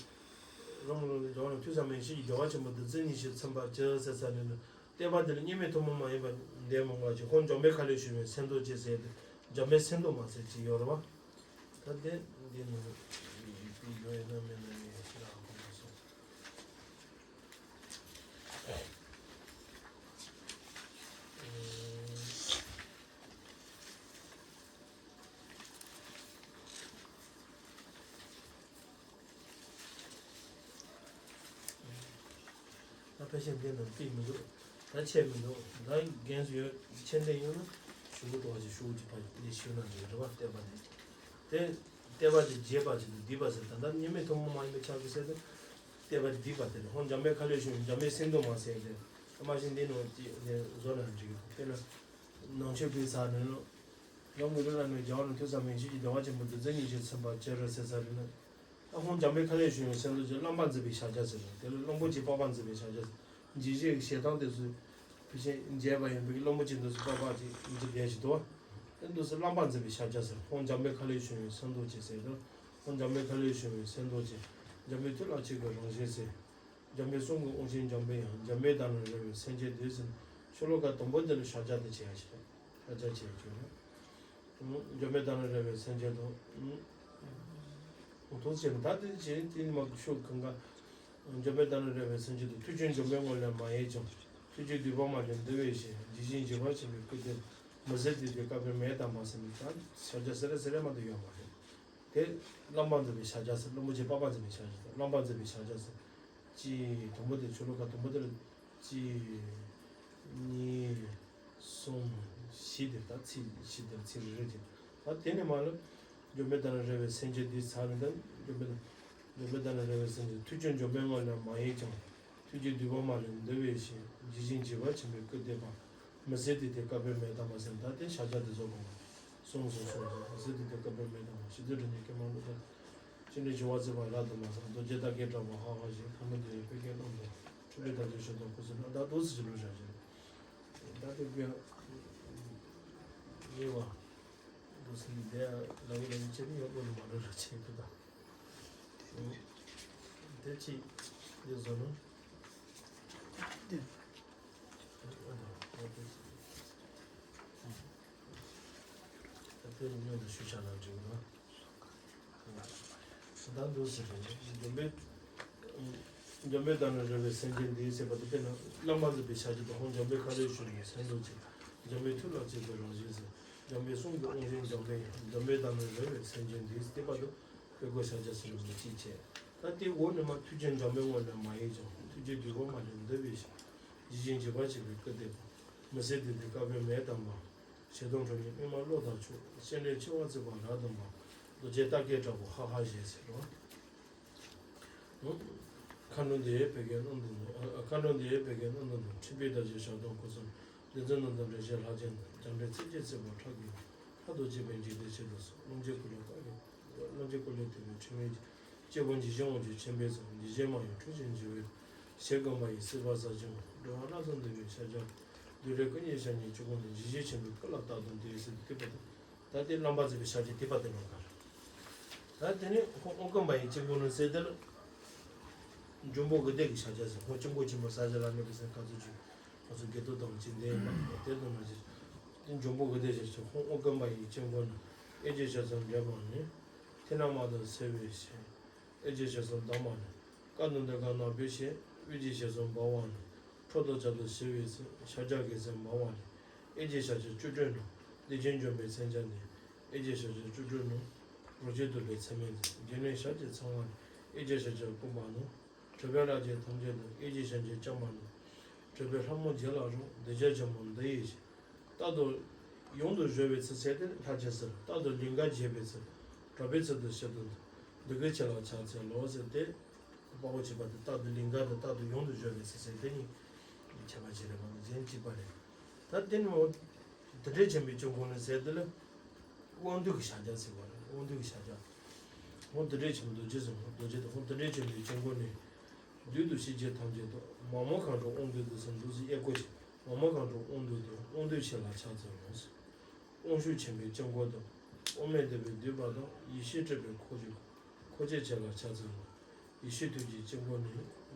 རང་རང་གི་འཇོག་ལ་ཐོས་བསམ་ཡེ་ཤེས་ཀྱི་རྒྱལ་བ་ཆེན་པོ་བདུད་རྩི་ཉི་ཤུ་ཚིམ་པར་བྱེད་ཟེར་ཚར་ནས་ནི་བསྟོད་པ་དེ་ལ་སྙིགས་མའི་ཐུན་མོང་མ་ཡིན་པ་འདས་མ་འགག་ཅིང་ཁོང་འཇོམས་པའི་ཁ་ལས་བྱུང་བའི་མཚན་ཐོགས་ཅེས་ཟེར་ཏེ་འཇོམས་པའི་མཚན་ཐོགས་མ་ཟེར་ཅིག་ཡོད་རེད་བ། ད་དེ་འདི་ནི་ཡོད་ཡོད་ན་མེད་ན་ཡོད་ཤི་ར་ཁོང་ལ་སོགས། ད་ཕལ་ཆེར་འདི་ནང་དཔེ་མི་འདུག་ད་ཆད་མི་འདུག་ད་རྒན་ཚོ་ཡོད་མཁྱེན་ལྡན་ཡོད་ན་ཞུ་གི་འདུག་བ་ཅིག་ཞུ་གི་ཅིག་ཕ་ལས་ཞུ་ན་འགྲིག་རེད་བ། བསྟོད་པ་འདི་དེ་བསྟོད་པ་དེ་རྒྱས་པ་ཅིག་འདུག་འདི་པ་ཟེར་ད་ལྟ་སྙིགས་མའི་ཐུན་མོང་མ་ཡིན་པའི་ཆ་གི་ཟེར་ཏེ་བསྟོད་པ་འདི་པ་དེ་རེད། ཧོ་འཇམ་པའི་ཁ་ལས་ཞུ་འཇམ་པའི་སེམས་སྡུག་མ་ཟེར་ཏེ་ཨ་མ་ཤི་འདི་ནང་ཅིག་ནས་བཟོ་ན་འགྲིག་གི་འདུག་དཔེར་ན་ནང་ཆོས་པའི་ས་ནས་ལོ། ཡང་མི་རུ་ལ་ནི་རྒྱལ་བ་རིན་ཐོས་བཟང་མོ་ཡེ་ཤེས་ཀྱི་བདེ་བ་ཆེན་པོ་བདུད་རྩི་སྙིང་རྗེ་ཚིམ་པར་བྱེད་རོ་ཟེར་ས་རེད་ན། ཨ་ཧོང་འཇམ་དཔལ་མཁའ་ལས་བྱུང་བའི་སེམས་རྡོ་རྗེ་བླ་མ་མཛད་པའི་ཕྱག་རྒྱ་ཟེར་ནས་དེ་ལ་བློན་པོ་ཆེ་པགས་པ་མཛད་པའི་ཕྱག་རྒྱ་ཟེར། འཇིགས་བྱེད་ཞེ་སྡང་དེ་ཚོས་ཕལ་ཆེར་འཇལ་བ་ཡིན་པའི་བློན་པོ་ཆེ་འདི་ཚོ་པགས་པ་ཅིག་འཇིགས་བྱེད་ཞིག་འདུག་བ། དེ་འདུག་སེ་བླ་མ་མཛད་པའི་ཕྱག་རྒྱ་ཟེར། ཧོང་འཇམ་དཔལ་མཁའ་ལས་བྱུང་བའི་སེམས་རྡོ་རྗེ་ཟེར་དུས། ཧོང་འཇམ་དཔལ་མཁའ་ལས་བྱུང་བའི་སེམས་རྡོ་རྗེ། འཇམ་དཔལ་མཐུ་ལ་གཅིག་པའི་རང་བཞིན་ཟེར། འཇམ་དཔལ་གསུང་གི་དབང་ཆེན་འཇམ་དཔལ་དབྱངས། འཇམ་དཔལ་དང་ནི་རོལ་པའི་སེམས་ཅན་འདུལ་ཟེར། ཤོ་ལོ་ཀ་དང་པོ་འདི་ལ་ཕྱག་རྒྱ་དེ་བྱས་ཡ་ཞིག་རེད། ཕྱག་རྒྱ་བྱས་བྱུང་ན། འཇམ་དཔལ་དང་ནི་རོལ་པའི་སེམས་ཅན་དུ། འོ་ཐུགས་རྗེ་ཆེ། ད་དེ་བྱས་དེ་ནི་མ་ཤོ་གང་ག་འཇམ་དཔལ་དང་ནི་རོལ་པའི་སེམས་ཅན་དུ། ཐུགས་རྗེ་འཇམ་པའི་ངང་ལས་མ་གཡེངས་ཀྱང་། ཐུགས་རྗེས་འདུལ་བ་མ་ལུས་འདུལ་བའི་ཞིང་། འཇིགས་ཆེན་འཇིགས་པར་བྱེད་པའི་སྐུར་བསྟན་པ། མི་ཟད་དུས་དེར་བསྐལ་པའི་མེ་དམ་པ་ཟེར་ནས་ད་ཕྱག་རྒྱ་ཟེར་རེ་ཟེར་རེ་མ་གཏོགས་ཡོད་མ་རེད། དེ་བླ་མ་མཛད་པའི་ཕྱག་རྒྱ་ཟེར། བློན་པོ་ཆེ་པགས་པ་མཛད་པའི་ཕྱག་རྒྱ་ཟེར། བླ་མ་མཛད་པའི་ཕྱག་རྒྱ་ཟེར། གཅིག་དང་པོ་དེ་ཤོ་ལོ་ཀ་དང་པོ་དེ་ལ་གཅིག་གཉིས་གསུམ་བཞི་དེ་ད་ཚིག་བཞི་དེ་ཚིག་རེ་རེ་བྱས། ད་དེ་ནས་མར་ལ་འཇམ་དཔལ་དང་ནི་རོལ་པའི་སེམས་ཅན་འདུལ་ཚར་ནས། ད་འཇམ་དཔལ་འཇམ་དཔལ་དང་ནི་རོལ་པའི་སེམས་ཅན། ཐུགས་རྗེ་འཇམ་པའི་ངང་ལས་མ་གཡེངས་ཀྱང་། ཐུགས་རྗེས་འདུལ་བ་མ་ལུས་འདུལ་བའི་ཞིང་། འཇིགས་ཆེན་འཇིགས་པར་བྱེད་པའི་སྐུར་བསྟན་པ། མི་ཟད་དུས་དེར་བསྐལ་པའི་མེ་དམ་པ་ཟེར། ད་དེ་ཕྱག་རྒྱ་དེ་ཚོ་གོང་མ་གསུངས་སོང་གསུངས་སོང་། མི་ཟད་དུས་དེར་བསྐལ་པའི་མེ་དམ་པ། ཞི་དུལ་དྲི་མེད་ཀྱེ་མ་ཀླུ་དང་། སྤྱན་རས་གཟིགས་དབང་བརྩེགས་པ་རབ་ཏུ་མ་བསམ། རྡོ་རྗེ་རྟ་སྐད་བསྒྲགས་པ་ཧ་ཧ་ཞེས། མཁའ་འགྲོ་འདི་ཡིས་བོད་ཀྱི་གནམ་དུ། འཕྲིན་ལས་དར་ཞིང་ཞིང་དུ་འཁོར་ཚུལ་ལ། ད་འདུག་སེ་ཅིག་ལོ་བཞག་ཅིག་ད་དེ་དཔེ་ཉེ་བ་འདུག་སེ་འདི་ལ་ཡི་ལ་ཡི་ཅེ་ནི་ཡོད་པོ་ནི་མ་རེད་ར་ཅེ་གི་ད། དེ་ཅི་འདི་བཟོ་ནོ། དེ་ཉོ་དུ་ཞུ་བྱ་ལ་འགྲིག་ན། ད་འདུག་ཟེར་རེད། འཇམ་དཔལ། འཇམ་དཔལ་དང་ནི་རོལ་པའི་སེམས་ཅན་འདུལ་ཟེར་བ་དེ། དཔེར་ན་བླ་མ་མཛད་པའི་ཕྱག་རྒྱ་དང་། ཧོང་འཇམ་དཔལ་མཁའ་ལས་བྱུང་བའི་སེམས་རྡོ་རྗེ། འཇམ་དཔལ་མཐུ་ལ་གཅིག་པའི་རང་བཞིན་ཟེར། འཇམ་དཔལ་གསུང་གི་དབང་ཆེན་འཇམ་དཔལ་དབྱངས། འཇམ་དཔལ་དང་ནི་རོལ་པའི་སེམས་ཅན་འདུལ་ཟེར་བ་དེ། དཔེ་བཀོད་ཕྱག་རྒྱ་ཟེར་ནས་གཅིག་བྱས། ད་དེའི་འོག་ནས་མར་ཐུགས་རྗེ་འཇམ་པའི་ངང་ལས་མ་གཡེངས་ཀྱང་། ཐུགས་རྗེས་འདུལ་བ་མ་ལུས་འདུལ་བའི་ཞིང་། འཇིགས་ཆེན་འཇིགས་པར་བྱེད་པའི་སྐུར་བསྟན་པ། མི་ཟད་དུས་དེར་བསྐལ་པའི་མེ་དམ་པ། ཞེ་སྡང་དྲི་མེད་སྨིན་མ་གློ་དང་ཕྱོགས། སྤྱན་རས་ཆེ་བ་བརྩེགས་པ་རབ་ཏུ་འབར། རྡོ་རྗེ་རྟ་སྐད་བསྒྲགས་པ་ཧ་ཧ་ཞེས་ཟེར་རོ། མཁའ་འགྲོ་འདི་ཡིས་བོད་ཀྱི་གནམ་དུ་འདུ། མཁའ་འགྲོ་འདི་ཡིས་བོད་ཀྱི་གནམ་དུ་འདུ། འཕྲིན་པའི་དར་ཞིང་ཞབས་དང་འཁོར་གསུམ། བདུད་རྩི་རྣམས་དང་འདྲེས་བྱེད་ལྷ་ཆེན་དང་། རྒྱ་འདྲེ་ཚིགས་བཅད་བརྩེགས་པ་ཁྲག་གི་ལྷ། རྡོ་རྗེ་དཔལ་གྱི་བདེ་ཆེན་དུ་གསོལ། རློན་ཆེན་འཁོར་ལོ་བཀའ་བརྒྱད། རློན་ཆེན་འཁོར་ལོས་བཏེགས་པའི་ཕྲེང་བའི་རྒྱན། སྐྱེས་བུ་འཇིགས་ཆེན་དབང་ཕྱུག་ཆེན་པོའི་ཚོགས། འཇིགས་ཆེན་མ་ཡིན་ཁྲོ་ཆེན་འཇིགས་པའི་ཞལ། གང་བ་ཡི་སྲིད་པ་ཟག་བཅས་འོང་། འགྲོ་བ་བླ་བསམ་འདུལ་བའི་ཕྱག་རྒྱ། བདུད་རལ་ཀུན་གྱི་ཞལ་ནི་བཅུ་སྒོ་ནས། འཇིགས་བྱེད་ཆེན་པོའི་སྐུ་ལ་རྟག་ཏུ་འདུད་ཟེར། དེ་པ་དེ། ད་དེ་བླ་མ་མཛད་པའི་ཕྱག་རྒྱ་དེ་པ་དེ་ནང་ག་རེད། ད་དེ་ནས་ཧོང་ཨོ་རྐན་པ་ཡི་དཀྱིལ་འཁོར་ནི་ཟེར། དེ་ལ་འཇོམས་པོ་དགུ་སྡེ་གི་ཕྱག་རྒྱ་ཟེར། ཧོང་དཀྱིལ་འཁོར་ཆེན་པོ་ས་ཆ་ལ་གནས་པའི་སེམས་ཁ་ཚུར་གཅིག་ང་ཚོ་དགེ་ལྡོག་དང་གཅིག་འདི་ཡིན་པ་དེ་དུ་མ་ཟེར། དེ་འཇོམས་པོ་དགུ་སྡེ་ཟེར་ཚུལ། ཧོང་ཨོ་རྐན་པ་ཡི་དཀྱིལ་འཁོར་ནི། ཨེ་ཀྱི་ཞལ་གསུམ་འགྲེང་བ་ནི། ཐེ་ན་མ་དང་བསྲེ་བའི་ཞིང་། ཨེ་ཀྱི་ཞལ་གསུམ་གདབ་མ་ནི། ཀ་ཏུ་འདི་ཀ་ནག་པོའི་ཞིང་། དབུས་ཀྱི་ཞལ་གསུམ་འབར་བ་ནི། ཁྲག་དང་ལྕགས་ཀྱུ་བསྲེ་བའི་ཞིང་། ཤཱཀྱ་རྒོད་ཚང་འབར་བ་ནི། ཨེ་ཀྱི་ཞལ་གསུམ་བཅུ་དྲུག་ནི། བདེ་ཆེན་འཇོམས་པའི་མཚོན་ཆ་ནི། ཨེ་ཀྱི་ཞལ་གསུམ་བཅུ་དྲུག་ནི། རོ་གཅིག་ཏུ་ལུས་ཚད་མེད་མཛད། རྒྱན་ལྡན་ཞལ་གཅིག་ཚངས་པ་ནི། ཨེ་ཀྱི་ཞལ་གསུམ་སྐུ་འབར་ནི། གྲུབ་པའི་ལྷ་ཆེན་ཐམས་ཅད་དང་། ཨེ་ཀྱི་ཞལ་གཅིག་བརྐྱང་བ་ནི། གྲུབ་པའི་ལྷ་མོ་བརྒྱ་ལ་རོལ། གདུལ་བྱ་ཆེན་པོ་འདི་ཡི་ཞིང་། རྟག་ཏུ་ཡོངས་སུ་གཞོལ་བའི་ཚུལ་ཟེར་དེ་ལྷ་ཆེན་ཟེར། རྟག་ཏུ་ལིང་ག་འབྱེད་པའི་ཚུལ། གྲགས་པའི་ཚུལ་དུ་ཞིབ་ཏུ་འདུད། འདི་སྐད་ཁྱེད་ལ་ཕྱག་འཚལ་ལོ་ཟེར་ཏེ། དཔའ་བོ་བྱེད་པ་དེ་རྟག་ཏུ་ལིང་ག་དང་རྟག་ཏུ་ཡོངས་སུ་གཞོལ་བའི་ཚུལ་ཟེར་དེ་གཉིས་ཁྱད་པར་ཅིག་རེད་པ། འདི་གཞན་གཅིག་པ་རེད། ད་དེ་ནི་འོ་དེ་འདྲའི་ཆེན་པོའི་དཀྱིལ་འཁོར་ནི་ཟེར་དེ་ལ་དབང་སྡུད་ཀྱི་ཕྱག་རྒྱ་ཟེར་བ་རེད། དབང་སྡུད་ཀྱི་ཕྱག་རྒྱ། འོ་དེ་འདྲའི་ཆེན་པོ་རྡོ་རྗེ་ཟེར་བ། རྡོ་རྗེ་དང་འོ་དེ་འདྲའི་ཆེན་པོའི་དཀྱིལ་འཁོར་ནི། བདུད་དང་ཤེས་བྱའི་ཐམས་ཅད་དང་། མ་མོ་མཁའ་འགྲོ་དབང་སྡུད་དུ་གསུམ། འདུག་སེ་ཡེ་ཀོ་ཞིག་མ་མོ་མཁའ་འགྲོ་དབང་སྡུད་དུ། དབང་སྡུད་ཆེ་ལ་ཕྱག་འཚལ་ལོ། དབང་ཕྱུག་ཆེན་པོའི་དཀྱིལ་འཁོར་དང་། དབང་མེད་འདུས་པའི་འདུས་པ་དང་། ཡེ་ཤེས་སྤྲུལ་པའི་འཁོར་གྱིས། འཁོར་ཅན་ཆེ་ལ་ཕྱག་འཚལ་ལོ། ཡེ་ཤེས་ཐུགས་ཀྱི་དཀྱིལ་འཁོར་ནི།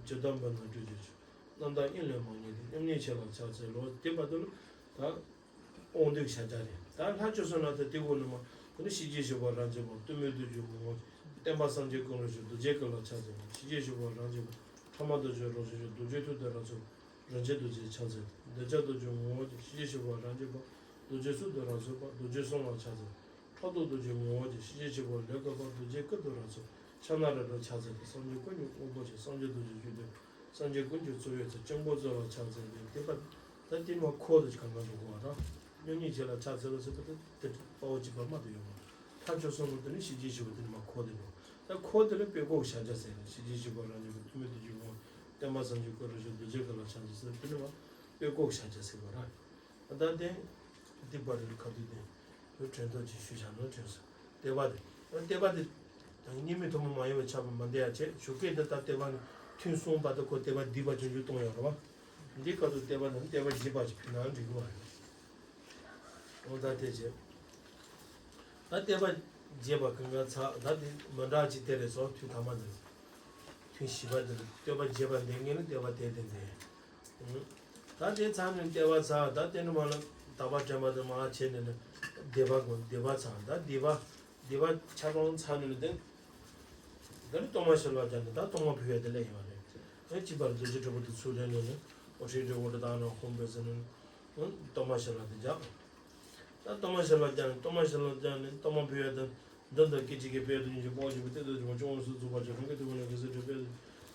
ཇི་ལྟར་འབད་ན་སྤྲུལ་གྱུར་ཅིག་རྣམ་དག་དབྱིངས་ལས་མ་བརྙེས་ཏེ། མཉམ་ཉིད་ཆེ་ལ་ཕྱག་འཚལ་ལོ། དེ་བར་དུ་ལ་ད་དབང་སྡུད་ཕྱག་རྒྱ་རེད། ད་ལྷ་བཅུ་གསུམ་ལ་ད་དེ་འོག་ནས་མར་དེ་ནི་ཤེས་བྱའི་ཞི་བ་རབ་འབྱམས་པ། གཏུམ་མོའི་རྡོ་རྗེ་ངོ་བོ་ཅན། བརྟན་པ་སངས་རྒྱས་ཀུན་རིག་ཆོས། རྡོ་རྗེ་སྐུ་ལ་ཕྱག་འཚལ་ལོ། ཤེས་བྱའི་ཞི་བ་རབ་འབྱམས་པ། ཕྲ་མ་རྡོ་རྗེ་རང་བཞིན་ཤེས། རྡོ་རྗེ་ཐུགས་དང་རབ་མཚུངས་པ། རིན་ཆེན་རྡོ་རྗེ་ཕྱག་འཚལ་ལོ། གདུལ་བྱ་རྡོ་རྗེ་ངོ་བོ་ཅན། ཤེས་བྱའི་ཞི་བ་རབ་འབྱམས་པ། རྡོ་རྗེ་གསུང་དང་རབ་མཚུངས་པ། རྡོ་རྗེ་གསུང་ལ་ཕྱག་འཚལ་ལོ། ཕྲག་དོག་རྡོ་རྗེ་ངོ་བོ་ཅན། ཤེས་བྱའི་ཞི་བ་ལས་གོལ་བ། རྡོ་རྗེ་སྐུ་དང་རབ་མཚུངས་པ། ཕྱག་ན་རབ་སྤྲུལ་ཕྱག་འཚལ་ལོ། སངས་རྒྱས་ཀུན་གྱི་དབང་པོ་ཆེ། སངས་རྒྱས་རྡོ་རྗེ་བཅུ་དང་། སངས་རྒྱས་ཀུན་གྱི་གཙོ་བོའི་ཚུལ། དཀྱིལ་འཁོར་གཙོ་ལ་ཕྱག་འཚལ་ལོ། དེ་བར་ད་དེ་མར་འཁོར་དུ་གང་གང་འགྲོ་དགོས་པ་དང་། མཉམ་ཉིད་ཆེ་ལ་ཕྱག་འཚལ་ལོ་ཟེར་བ་དེ་དེ་དཔའ་བོ་གཅིག་པ་མ་གཏོགས་ཡོད་མ་རེད། ལྷ་བཅུ་གསུམ་ལ་དེ་ནི་ཤེས་བྱའི་ཞི་བ་དེ་ནི་མར་འཁོར་དེ་འགྲོ། ད་འཁོར་དེ་ལ་དཔེ་བཀོད་ཕྱག་རྒྱ་ཟེར་ནས། ཤེས་བྱའི་ཞི་བ་རབ་འབྱམས་པ། གཏུམ་མོའི་རྡོ་རྗེ་ངོ་བོ། བརྟན་པ་སངས་རྒྱས་ཀུན་རིག་ཆོས། རྡོ་རྗེ་སྐུ་ལ་ཕྱག་འཚལ་ཟེར། དེ་ནི་མར་དཔེ་བཀོད་ཕྱག་རྒྱ་ཟེར་བ་རེད། ད་དེ་འདི་བར་དུ་ཁ་ཐུག་དེ། དྲན་ཐོག་ཅིག་ཞུས་བཞག་ན་དྲན་སོང་། ལྟེ་བ་དེ། ལྟེ་བ་དེ། ད་གཉིས་མེད་ཐུན་མོང་མ་ཡིན་པར་ཁྱབ་པ་མི་འདི་ཡ་བྱས་ཞུ་སྐད་འདི་ད་ལྟེ་བ་ནི་ཐུན་གསུམ་བར་དུ་ཁོ་ལྟེ་བ་སྡིག་པ་ཆུང་ཆུང་གཏོང་ཡོད་རེད་བ། འདི་སྐབས་སུ་ལྟེ་བ་ནི་ལྟེ་བ་བརྒྱད་པ་ཞིག་ཕུལ་ན་འགྲིག་གི་མ་རེད། འོ་ད་དེ་བྱས། ད་ལྟེ་བ་བརྒྱད་པ་གང་ག་ཚར་ད་དེ་མི་འདྲ་ཅིག་དེ་རེད་སོང་ཐུན་ཐ་མ་འདི། ཐུན་བཞི་པ་འདི་ལ་ལྟེ་བ་བརྒྱད་པ་འདི་ངེས་ནི་ལྟེ་བ་དེ་དེ་འདི། ད་དེ་ཚར་ནས་ལྟེ་བ་ཚར་ད་དེ་ནི་མ་ལ་དག་པ་དྲན་པ་དང་མ་བྱས་ནས་ནི་སྡིག་པ་གོ་སྡིག་པ་ཚར་ད་སྡིག་པ་སྡིག་པ་ཆ་ཚང་ཚར་ནས་ནི་དེ། ད་ནི་གཏོར་མ་ཕྱི་ལ་སྦྱར་ནས་ད་གཏོར་མ་ཕུལ་ཡ་དེ་ལས་ཡིན་པ་རེད། ཨེ་གཅིག་པར་རྡོ་རྗེ་དྲིལ་བུ་དེ་ཚུར་ལེན་ནས་ནི་ཨོ་ཧྲི་ཀྲི་ཝ་ཏྲ་ད་ན་ཧོམ་བེ་ཟེར་ནས་གཏོར་མ་ཕྱི་ལ་དེ་སྦྱར། ད་གཏོར་མ་ཕྱི་ལ་སྦྱར་ནས་གཏོར་མ་ཕྱི་ལ་སྦྱར་ནས་གཏོར་མ་ཕུལ་ཡ་དེ། འདི་འདི་སྐད་ཅིག་གིས་དཔལ་དུ་ཉི་ཤུ་པོ་ཞིག་པའི་གཏེར་དུ་བྱུང་བ་ཅུང་སུ་བཙུགས་པ་ཅིག་རང་གི་དུ་བ་ལ་གི་སུ་གྲུབ་པས།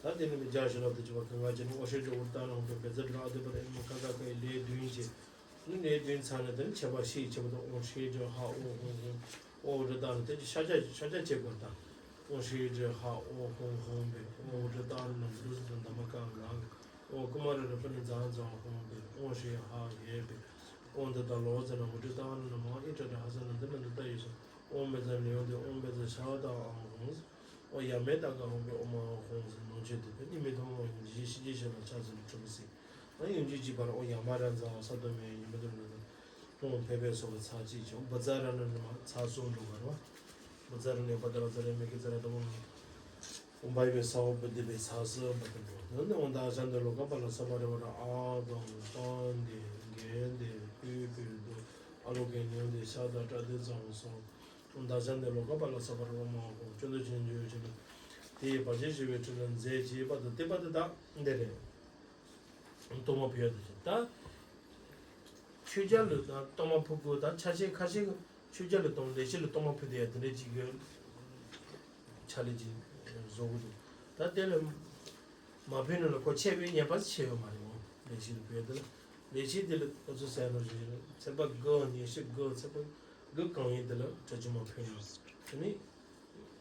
ད་དེ་ནི་མི་རྒྱ་ཞུ་ལ་དུ་བྱུང་བ་གང་ག་ཅི་ནི་ཨོ་ཧྲེ་ཇོ་བུར་ཏ་ནང་དུ་བེ་ཙ་བྲ་ཨ་དུ་པ་ར་ཨེ་མ་ཀ་ད་ཀ་ཡི་ལས་བདུན་བྱས། ནི་ལས་བདུན་ཚར་ནས་དེ་ནི་ཆད་པ་ཤེས་ཆེ་བ་དང་ཨོ་ཧྲེ་ཇོ་ཧ་ཨོ་ཧོ་ཧོ་ཨོ་རི་ཏ་ནི་དེ་ཅི་ཤ་ཆ་ཤ་ཆ་ཆེ་བ་དང་ཨོ་ཧྲེ་ཇོ་ཧ་ཨོ་ཧོ་ཧོ་བེ་ཨོ་རི་ཏ་ནི་ནང་དུ་སུ་དང་ད་མ་ཀ་ག་ཨོ་ཀུ་མ་ར་ར་པ་ནི་ཛ་ཛ་ཧོ་བེ་ཨོ་ཧྲེ་ཧ་ཧེ་བེ་ཨོ་འདི་ད་ལོ་ཙ་ན་ཨོ་རི་ཏ་ནི་ནང་མ་ཨི་ཏྲ་ཏྲ་ཧ་ས་ནི་འདི་ནི་འདི་ལྟ་ཡོད་སོང་། ཨོཾ་བཛྲ་ནི་ཡོན་ཏེ་ཨོཾ་བཛྲ་ཤ་བ་དང་ཨང་ཧོང་། ཨོ་ཡ་མེ་ཏ་ཀ་ཧོང་པེ་ཨོ་མ་ཨང་ཧོང་ཟེར་ནོ་ཆེ་དེ་དེ་ནི་མི་མཐོང་བ་ཡིན་ཞི་ཞི་ཞི་ཞི་ལ་ཆ་ཟེར་ནོ་ཁྲི་པོ་སི། ཨ་ཡོན་ཅི་ཅི་པར་ཨོ་ཡ་མ་ར་ཛ་ས་དོ་མེ་ཡི་མི་དོ་ནི་དོ། ཁོང་ཕེ་ཕེ་སོ་བ་ཚ་ཅི་ཅི་ཨོ་བ་ཛ་ར་ནི་ནི་མ་ཚ་སོང་འགྲོ་ག་རོ། བ་ཛ་ར་ནི་བ་ད་ར་ཛ་ར་མེ་ཀི་ཛ་ར་དོ་མ། ཨོཾ་བྷ་ཡེ་སྭ་བྷཱ་བུདྡྷེ་སྭ་སུ་བ་ཏི་བོ། ནི་ཨོ་ད་ཤ་འདི་ལོ་ཀ་པ་ལ་ས་པ་རེ་བ་ར་ཨ་དང་ཏང་དེ་གེ་དེ་པུ་པུ་དུ་ཨ་ལོ་གེ་ཉོན་དེ་ཤ་ད་ཏྲ་དེ་ཙང་སོང་། ཨོ་ད་ཤ་འདི་ལོ་ཀ་པ་ལ་ས་པ་རེ་བ་མ་གོ་ཅོ་འདི་ཆེན་ཇོ་ཆེན། དེ་ཡི་བར་ཆད་ཞི་བའི་ཕྲིན་ལས་མཛད་ཅེས་པ་དང་དེ་པ་དེ་དག་འདི་རེད། གཏོར་མ་ཕུལ་ཡ་དེ་བཞིན་ད། མཆོད་བརྒྱ་ལ་ད་གཏོར་མ་ཕུལ་དགོས་ད་ཆ་ཤས་ཁ་ཤས་ཀྱི་མཆོད་བརྒྱ་ལ་གཏོར་ལས་བྱེད་ལ་གཏོར་མ་ཕུལ་དེ་ཡ་དེ་འདྲའི་ཅིག་གི་ཆ་ལས་ཅིག་བཟོ་དགོས་འདུག་ད་དེ་ལ་མ་ཕུལ་ན་ལ་ཁོ་ཆད་པའི་ཉེས་པ་ཆེ་ཡོད་མ་རེད་མོ། ལས་བྱེད་ལ་ཕུལ་ཡ་དེ་ལ་ལས་བྱེད་དེ་ལ་ཁོ་ཚོ་ཟས་ནོར་བཞིན་ཚེས་པ་དགུ་ཉི་ཤུ་དགུ་ཚེས་པ་དགུ་གང་ཡིན་དེ་ལ་གྲ་ཆུ་མ་ཕུལ་ན་དེ་ནི།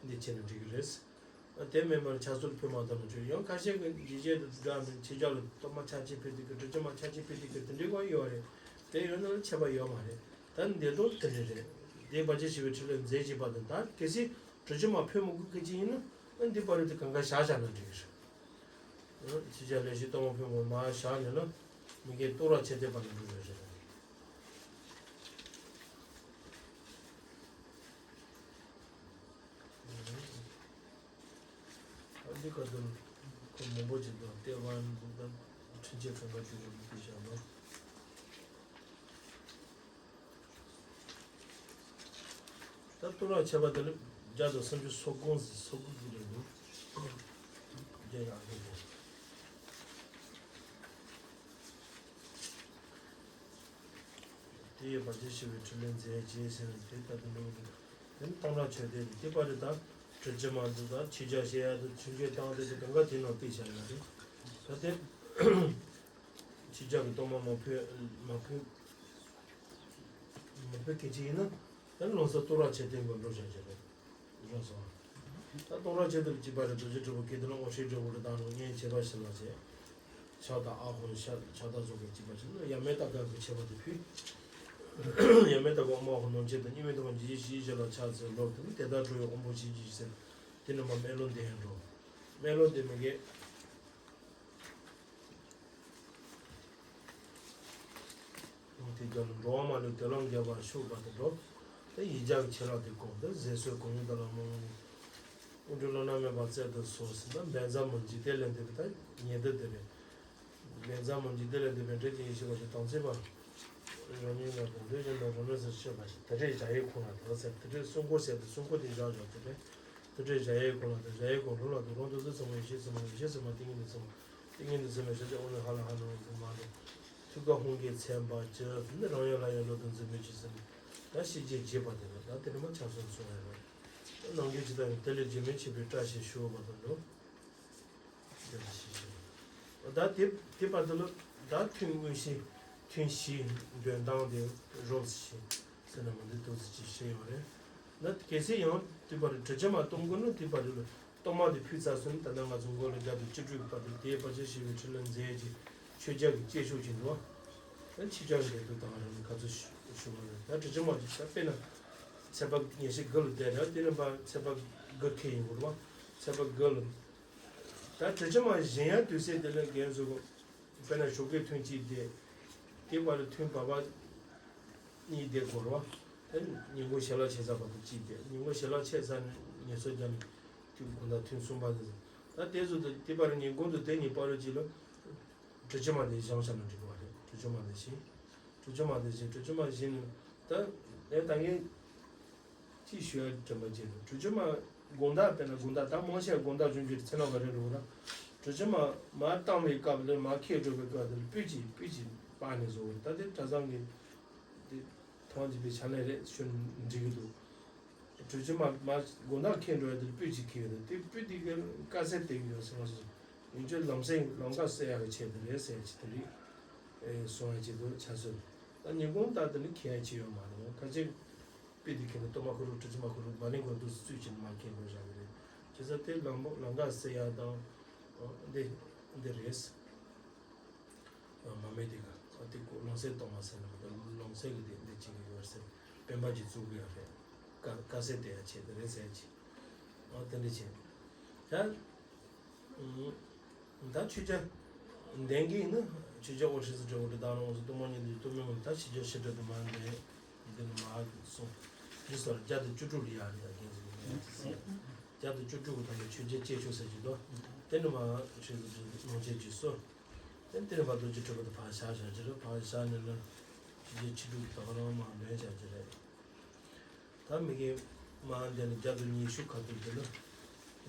འདི་བྱས་ན་འགྲིག་གི་རེད། དེ་མིན་པར་ཆ་ཚུལ་ཕུལ་མ་ཐུབ་ན་ཆོས་ཡང་ཁ་ཤས་ཀྱི་འཇིགས་བྱེད་དུ་དགའ་ནས་ཆེ་རྒྱ་ལ་གཏོར་མ་ཆ་ཆེ་ཕུལ་དུས་ཀྱི་གྲུ་ཆུ་མ་ཆ་ཆེ་ཕུལ་དུས་ཀྱི་དེ་འདྲའི་དབང་ཡོད་རེད། དེ་ཡོད་ན་ཆད་པ་ཡོད་མ་རེད། ད་འདི་དོན་དེ་འདྲ་རེད། དེ་བར་ཆད་ཞི་བའི་ཕྲིན་ལས་མཛད་ཅེས་པ་དང་ད་གལ་སྲིད་གྲུ་ཆུ་མ་ཕུལ་མི་དགོས་ཀྱི་ཅི་ཡིན་ན་འདི་པར་དེ་གང་ག་བཞག་བཞག་ན་འགྲིག་གི་རེད། ཆེ་རྒྱ་ལས་ཞིག་གཏོར་མ་ཕུལ་མ་མ་བཞག་ནས་ལ་མི་དགེ་གཏོར་བ་ཆེ་དེ་པར་འགྲོ་རེད་རེད། ཨ་འདི་ག་དུ་ཁོ་མང་པོ་ཅིག་དང་ལྟེ་བ་འདི་དང་ཕྲིན་ཆེན་ཁང་ག་ཅིག་རུ་འདུག་ཤག་ན། ད་ཏུ་ར་ཆེ་བ་དེ་ལ་བརྒྱ་དང་སུམ་ཅུ་སོ་དགུ་སོ་དགུ་གི་རེད་འདུག་བརྒྱ་ཡང་རེད་འདུག་དེ་ཡི་བར་ཆད་ཞི་བའི་ཕྲིན་ལས་མཛད་ཅེས་ཟེར་ནས་དེ་ལྟ་དུ་འགྲོ་གི་འདུག་དེ་ནི་གཏོང་རག་ཆོས་སྡེ་རེད། དེ་པ་རེད་ད། གྲུ་ཆུ་མ་འདུག་ད་ཆེ་རྒྱ་བཤད་ཡ་དུ་ཆུ་འགྱེད་བཏང་དེ་དེ་གང་ག་དེ་ནང་བལྟས་བཞག་ཡོད་རེད། ད་དེ་ཆེ་རྒྱ་གི་གཏོར་མ་མ་ཕུལ་མ་ཕུལ་མ་ཕུལ་སྐད་ཆ་ཡིན་ན་ད་ལོ་ས་ཏུ་ར་ཆེ་སྟེང་གི་འགྲོ་བཞག་རྒྱུ་རེད། རོ་སོང་། ད་གཏོང་རག་ཆེ་སྟེང་གཅིག་པ་རེད། རྡོ་རྗེ་དྲིལ་བུ་སྐད་དེ་ལ་ཨོ་ཧྲི་དྲིལ་བུ་རེད་ད་ནང་བསྙེན་བྱེད་པ་ཞིག་ལ་བྱེད། ཕྱག་དང་ཨ་ཧོ་ཕྱག་ཕྱག་དང་སོགས་ཀྱི་བྱེད་པ་བྱེད་ན་ཡ་མེ་ཏ་ཀ་གི་བྱེད་པ་དེ་ཕུལ། ཡ་མེ་ཏ་ཀ་ཨོ་མ་ཧོ་ནོ་ཆེ་དང་གཉིས་མེད་དུ་མ་འཇིགས་ཤིག་ཞེས་ལ་ཕྱག་འཚལ་ལོ། དེ་ནི་དེ་ལྟར་འགྲོ་བའི་དབང་པོ་ཤིག་ཅིག་ཟེར། དེ་ནི་མ་སྨོན་ལམ་འདི་ཡང་འགྲོ། སྨོན་ལམ་འདི་མི་དགེ། དེ་ཀྱང་འགྲོ་བ་མ་ལུས་དེ་ལམ་རྒྱས་པར་ཤོག་པ་དེ་འགྲོ། དེ་ཡིག་བརྒྱ་གི་ཆེ་ལ་དེ་གོ་དེ་ཟས་གསོལ་གོང་ཡུལ་དང་ལ་མོ། དབུ་འགྲོ་བླ་ན་མེད་པ་བསྩལ་དུ་གསོལ་ཟེར་ན་བཛྲ་མུ་ཉི་འཇིག་རྟེན་ལས་འདས་པའི་ད་ཉེ་དུ་དེ་རེད། བཛྲ་མུ་ཉི་འཇིག་རྟེན་ལས་འདས་པའི་འབྲས་ཀྱི་ཡེ་ཤེས་པ་ཞིག་དམ་ཚིག་པ། རང་ཉིད་ལ་དོན་དུ་ཡིན་ན་རང་མེད་ཟེར་ཤེས་པ་ཞིག་དེ་འདྲའི་བཞག་ཡས་ཁོང་ལ་དེ་ཟེར་དེ་འདྲའི་སྲུང་འཁོར་ཟེར་དེ་སྲུང་འཁོར་དེ་བཞག་བཞག་དེ་རེད། དེ་འདྲའི་བཞག་ཡས་ཁོང་ལ་དེ་བཞག་ཡས་ཁོང་ལྷུན་ལ་དེ་རང་དུ་དུ་ཚང་མ་ཡེ་ཤེས་ཚང་མ་ཡེ་ཤེས་ཚང་མ་ཏིང་ངེ་འཛིན་ཚང་མ་ཏིང་ངེ་འཛིན་ཚང་མ་ཡེ་ཤེས་ཚང་མ་ཏིང་ངེ་འཛིན་ཚང་མ་ཧ་ལ་ཧ་ལ་ཧ་ལ་མ་རེད། ཐུགས་ཀ་ཧཱུྃ་གི་མཚན་པ་ཅི་ནི་རང་ཡུལ་ལ་ཡང་བློ་དང་འཛིན་མེད་ཅི་ཟེར་ནས་ད་ཤེས་བྱའི་རྗེས་པ་དེ་ལ་ད་དེ་ནི་མ་ཆགས་སོང་གསུང་ཡ་རེད། ནང་གི་ཇི་ལྟར་ཡང་དེ་ལས་རྗེས་མི་ཕྱེད་པའི་བཀྲ་ཤིས་ཞུ་བ་དང་འགྲོ། དེ་ལ་ཤེས་བྱ། ད་དེ་དེ་བར་དུ་ལ་ད་ཐུན་དངོས་གཞི་ཐུན་བཞི་འདོན་སྟངས་དེ་རོབ་ཞིག་ཟེར་ན་མ་འདི་ཏོག་ཙམ་ཅིག་བཤད་ཡོད་རེད། ད་གལ་སྲིད་ཡང་དེ་བར་དྲི་ཆབ་མ་གཏོང་དགོས་ན་དེ་བར་དུ་ལ་གཏོར་མ་དེ་ཕུལ་ཚར་སོང་ན་ད་ནང་ང་ཚོ་མགོ་ལ་རྒྱབ་ཏུ་སྤྱི་འགྲོས་ཀྱི་བར་དུ་དེའི་བར་ཆད་ཞི་བའི་ཕྲིན་ལས་མཛད་ཀྱི་མཆོད་བརྒྱ་གི་བསྐྱེད་ཆོག་ཅིག་འདུག་བ། ད་ཕྱི་བྱ་གི་འབྲས་དུ་དང་རང་ག་ཚོད་ཞུ་བ་རེད། ད་དྲི་ཆབ་མ་ཅིག་ད་དཔེར་ན། ཚེས་པ་ཉེར་བཞི་དགུ་ལ་བསྡད་ན་དེ་ནས་ཕར་ཚེས་པ་དགུ་ཁེལ་ཡིན་དགོས་རེད་བ། ཚེས་པ་དགུ་ལ། ད་དྲི་ཆུ་མ་བཞེངས་ཡ་དུས་ཚོད་དེ་ལ་རྒན་ཚོ་དཔེར་ན་ཞོགས་ཀས་ཐུན་གཅིག་བསྡད། དེ་བར་ཐུན་བར་པ་གཉིས་བསྡད་དགོས་རེད་བ། དེ་ཉིན་གུང་ཞལ་ལག་ཕྱེ་ཚར་བར་དུ་གཅིག་བསྡད། ཉིན་གུང་ཞལ་ལག་ཕྱེ་ཚར་ནས་ངལ་གསོ་བརྒྱབ་ནས་དུས་དགོང་དག་ཐུན་གསུམ་པ་དེ། ད་དེ་ཚོ་དེ་དེ་བར་ཉིན་གུང་དུ་དེ་གཉིས་བར་དུ་གཅིག་ལ། དྲི་ཆུ་མ་དེ་བཞེངས་བཞག་ན་འགྲིག་གི་རེད། དྲི་ཆུ་མ་དེ་བཞེངས། དྲི་ཆུ་མ་དེ་བཞེངས། དྲི་ཆུ་མ་བཞེངས་ནས་ད་ཨེ་ད་ངས་ཅི་ཞུ་ཡ་དྲན་པ་བརྗེད་འགྲོ། དྲི་ཆུ་མ་དགོང་དག་དཔེར་ན་དགོང་དག་ད་མང་ཆེ་བ་དགོང་དག་ཆུང་ཆུང་ཚེ་ལོ་ག་རེ་རེད་ན། དྲི་ཆུ་མ་མར་བཏང་བའི་སྐབས་ལ་མར་ཁད་འགྲོ་བའི་སྐབས་དེ་ལ་སྤུས་ཀྱིས་སྤུས་ཀྱིས་སྤར་ནས་བཟོ་བ་རེད། ད་དེ་གྲྭ་ཚང་གི་དེ་མཐོང་བྱེད་པའི་ཕྱག་ལས་རེད་ཞུ་ན་འགྲིག་གི་འདུག་དྲི་ཆུ་མ་མ་དགོང་དག་ཁད་འགྲོ་ཡ་དེར་སྤུས་ཅིག་ཁེལ་ཡོད་དེ་དེ་སྤུས་དེ་གའི་དཀའ་ཚེགས་དེ་ཡོད་ཟེར་བ་སོ། ཡིན་ཆོས་ལམ་སེང་ལམ་ཁ་གསལ་ཡག་གི་ཆེད་དུ་རེད་ཟེར་ཅིག་དེ་རིགས་ཨེ་གསུང་ཡ་ཆེད་དུ་ཆ་སྲོལ། ད་ཉིན་གུང་ལྟར་དེ་ནི་ཁེལ་ཡ་ཅི་ཡོད་མ་རེད། ཁ་ཅིག་སྤུས་དེ་ཁེལ་ན་ལྟོ་མ་ཁུ་རུ་དྲི་ཆུ་མ་ཁུ་རུ་མ་ལིང་གོ་འདུག་སུ་ཚུད་ཅིག་མ་ཁེལ་དགོས་བཞག་གི་རེད། བྱས་ཙང་དེ་ལམ་ལམ་ཁ་གསལ་ཡག་དང་འདི་འདི་རེད། མ་མེད་དེ་ག་ཨ་དེ་ཀོ་ལོང་སེ་གཏོང་བ་ཟེར་ན་མ་གཏོགས་ལོང་སེ་གི་དེ་འདི་བྱེད་ཀྱི་ཡོད་ཟེར། སྤེན་པ་གྱིས་བཙུགས་ཀྱི་ཡོད་རེད། ཀ་ཀ་སེ་དེ་ཡ་བྱེད་དེ་རེད་ཟེར་གྱི། ཨ་དེ་འདྲ་བྱེད། ད་ད་ཆོས་རྒྱལ་འདན་གྱི་ཡིན་ན་ཆོས་རྒྱལ་འོ་ཧྲི་སི་འདྲ་བོ་འདྲ་དང་རང་སུ་གཏུམ་མོ་ཉིད་དུ་གཏུམ་མོ་ད་ཆོས་རྒྱལ་ཞི་འདྲ་དུ་མ་འདྲ་འདི་ནི་མ་སོང་། འདི་སོར་བརྒྱ་དང་བཅུ་དྲུག་ལ་ཡར་ཡར་རྒྱན་ཟེར་གྱི་འདུག་བརྒྱ་དང་བཅུ་དྲུག་གི་ཐོག་ནས་ཆོས་རྒྱལ་གཅེས་ཕྱོགས་ཟེར་གྱི་འདུག་དེ་ནི་མ་ཧྲི་སི་ནང་བྱེད་ཀྱི་སོ། དེ་དེ་ནས་མ་རྡོ་རྗེ་གྲུབ་པ་དེ་ཕར་བཞག་བཞག་གི་རེད། ཕར་བཞག་ནས་ན་ཆོས་རྒྱལ་ཆོས་དྲུག་གི་ད་ག་རང་མ་འདོན་བཞག་གི་རེད། ད་མི་གི་མ་འདི་ནི་བརྒྱ་དང་ཉི་ཤུ་ཁ་ཐུག་དེ་ལ།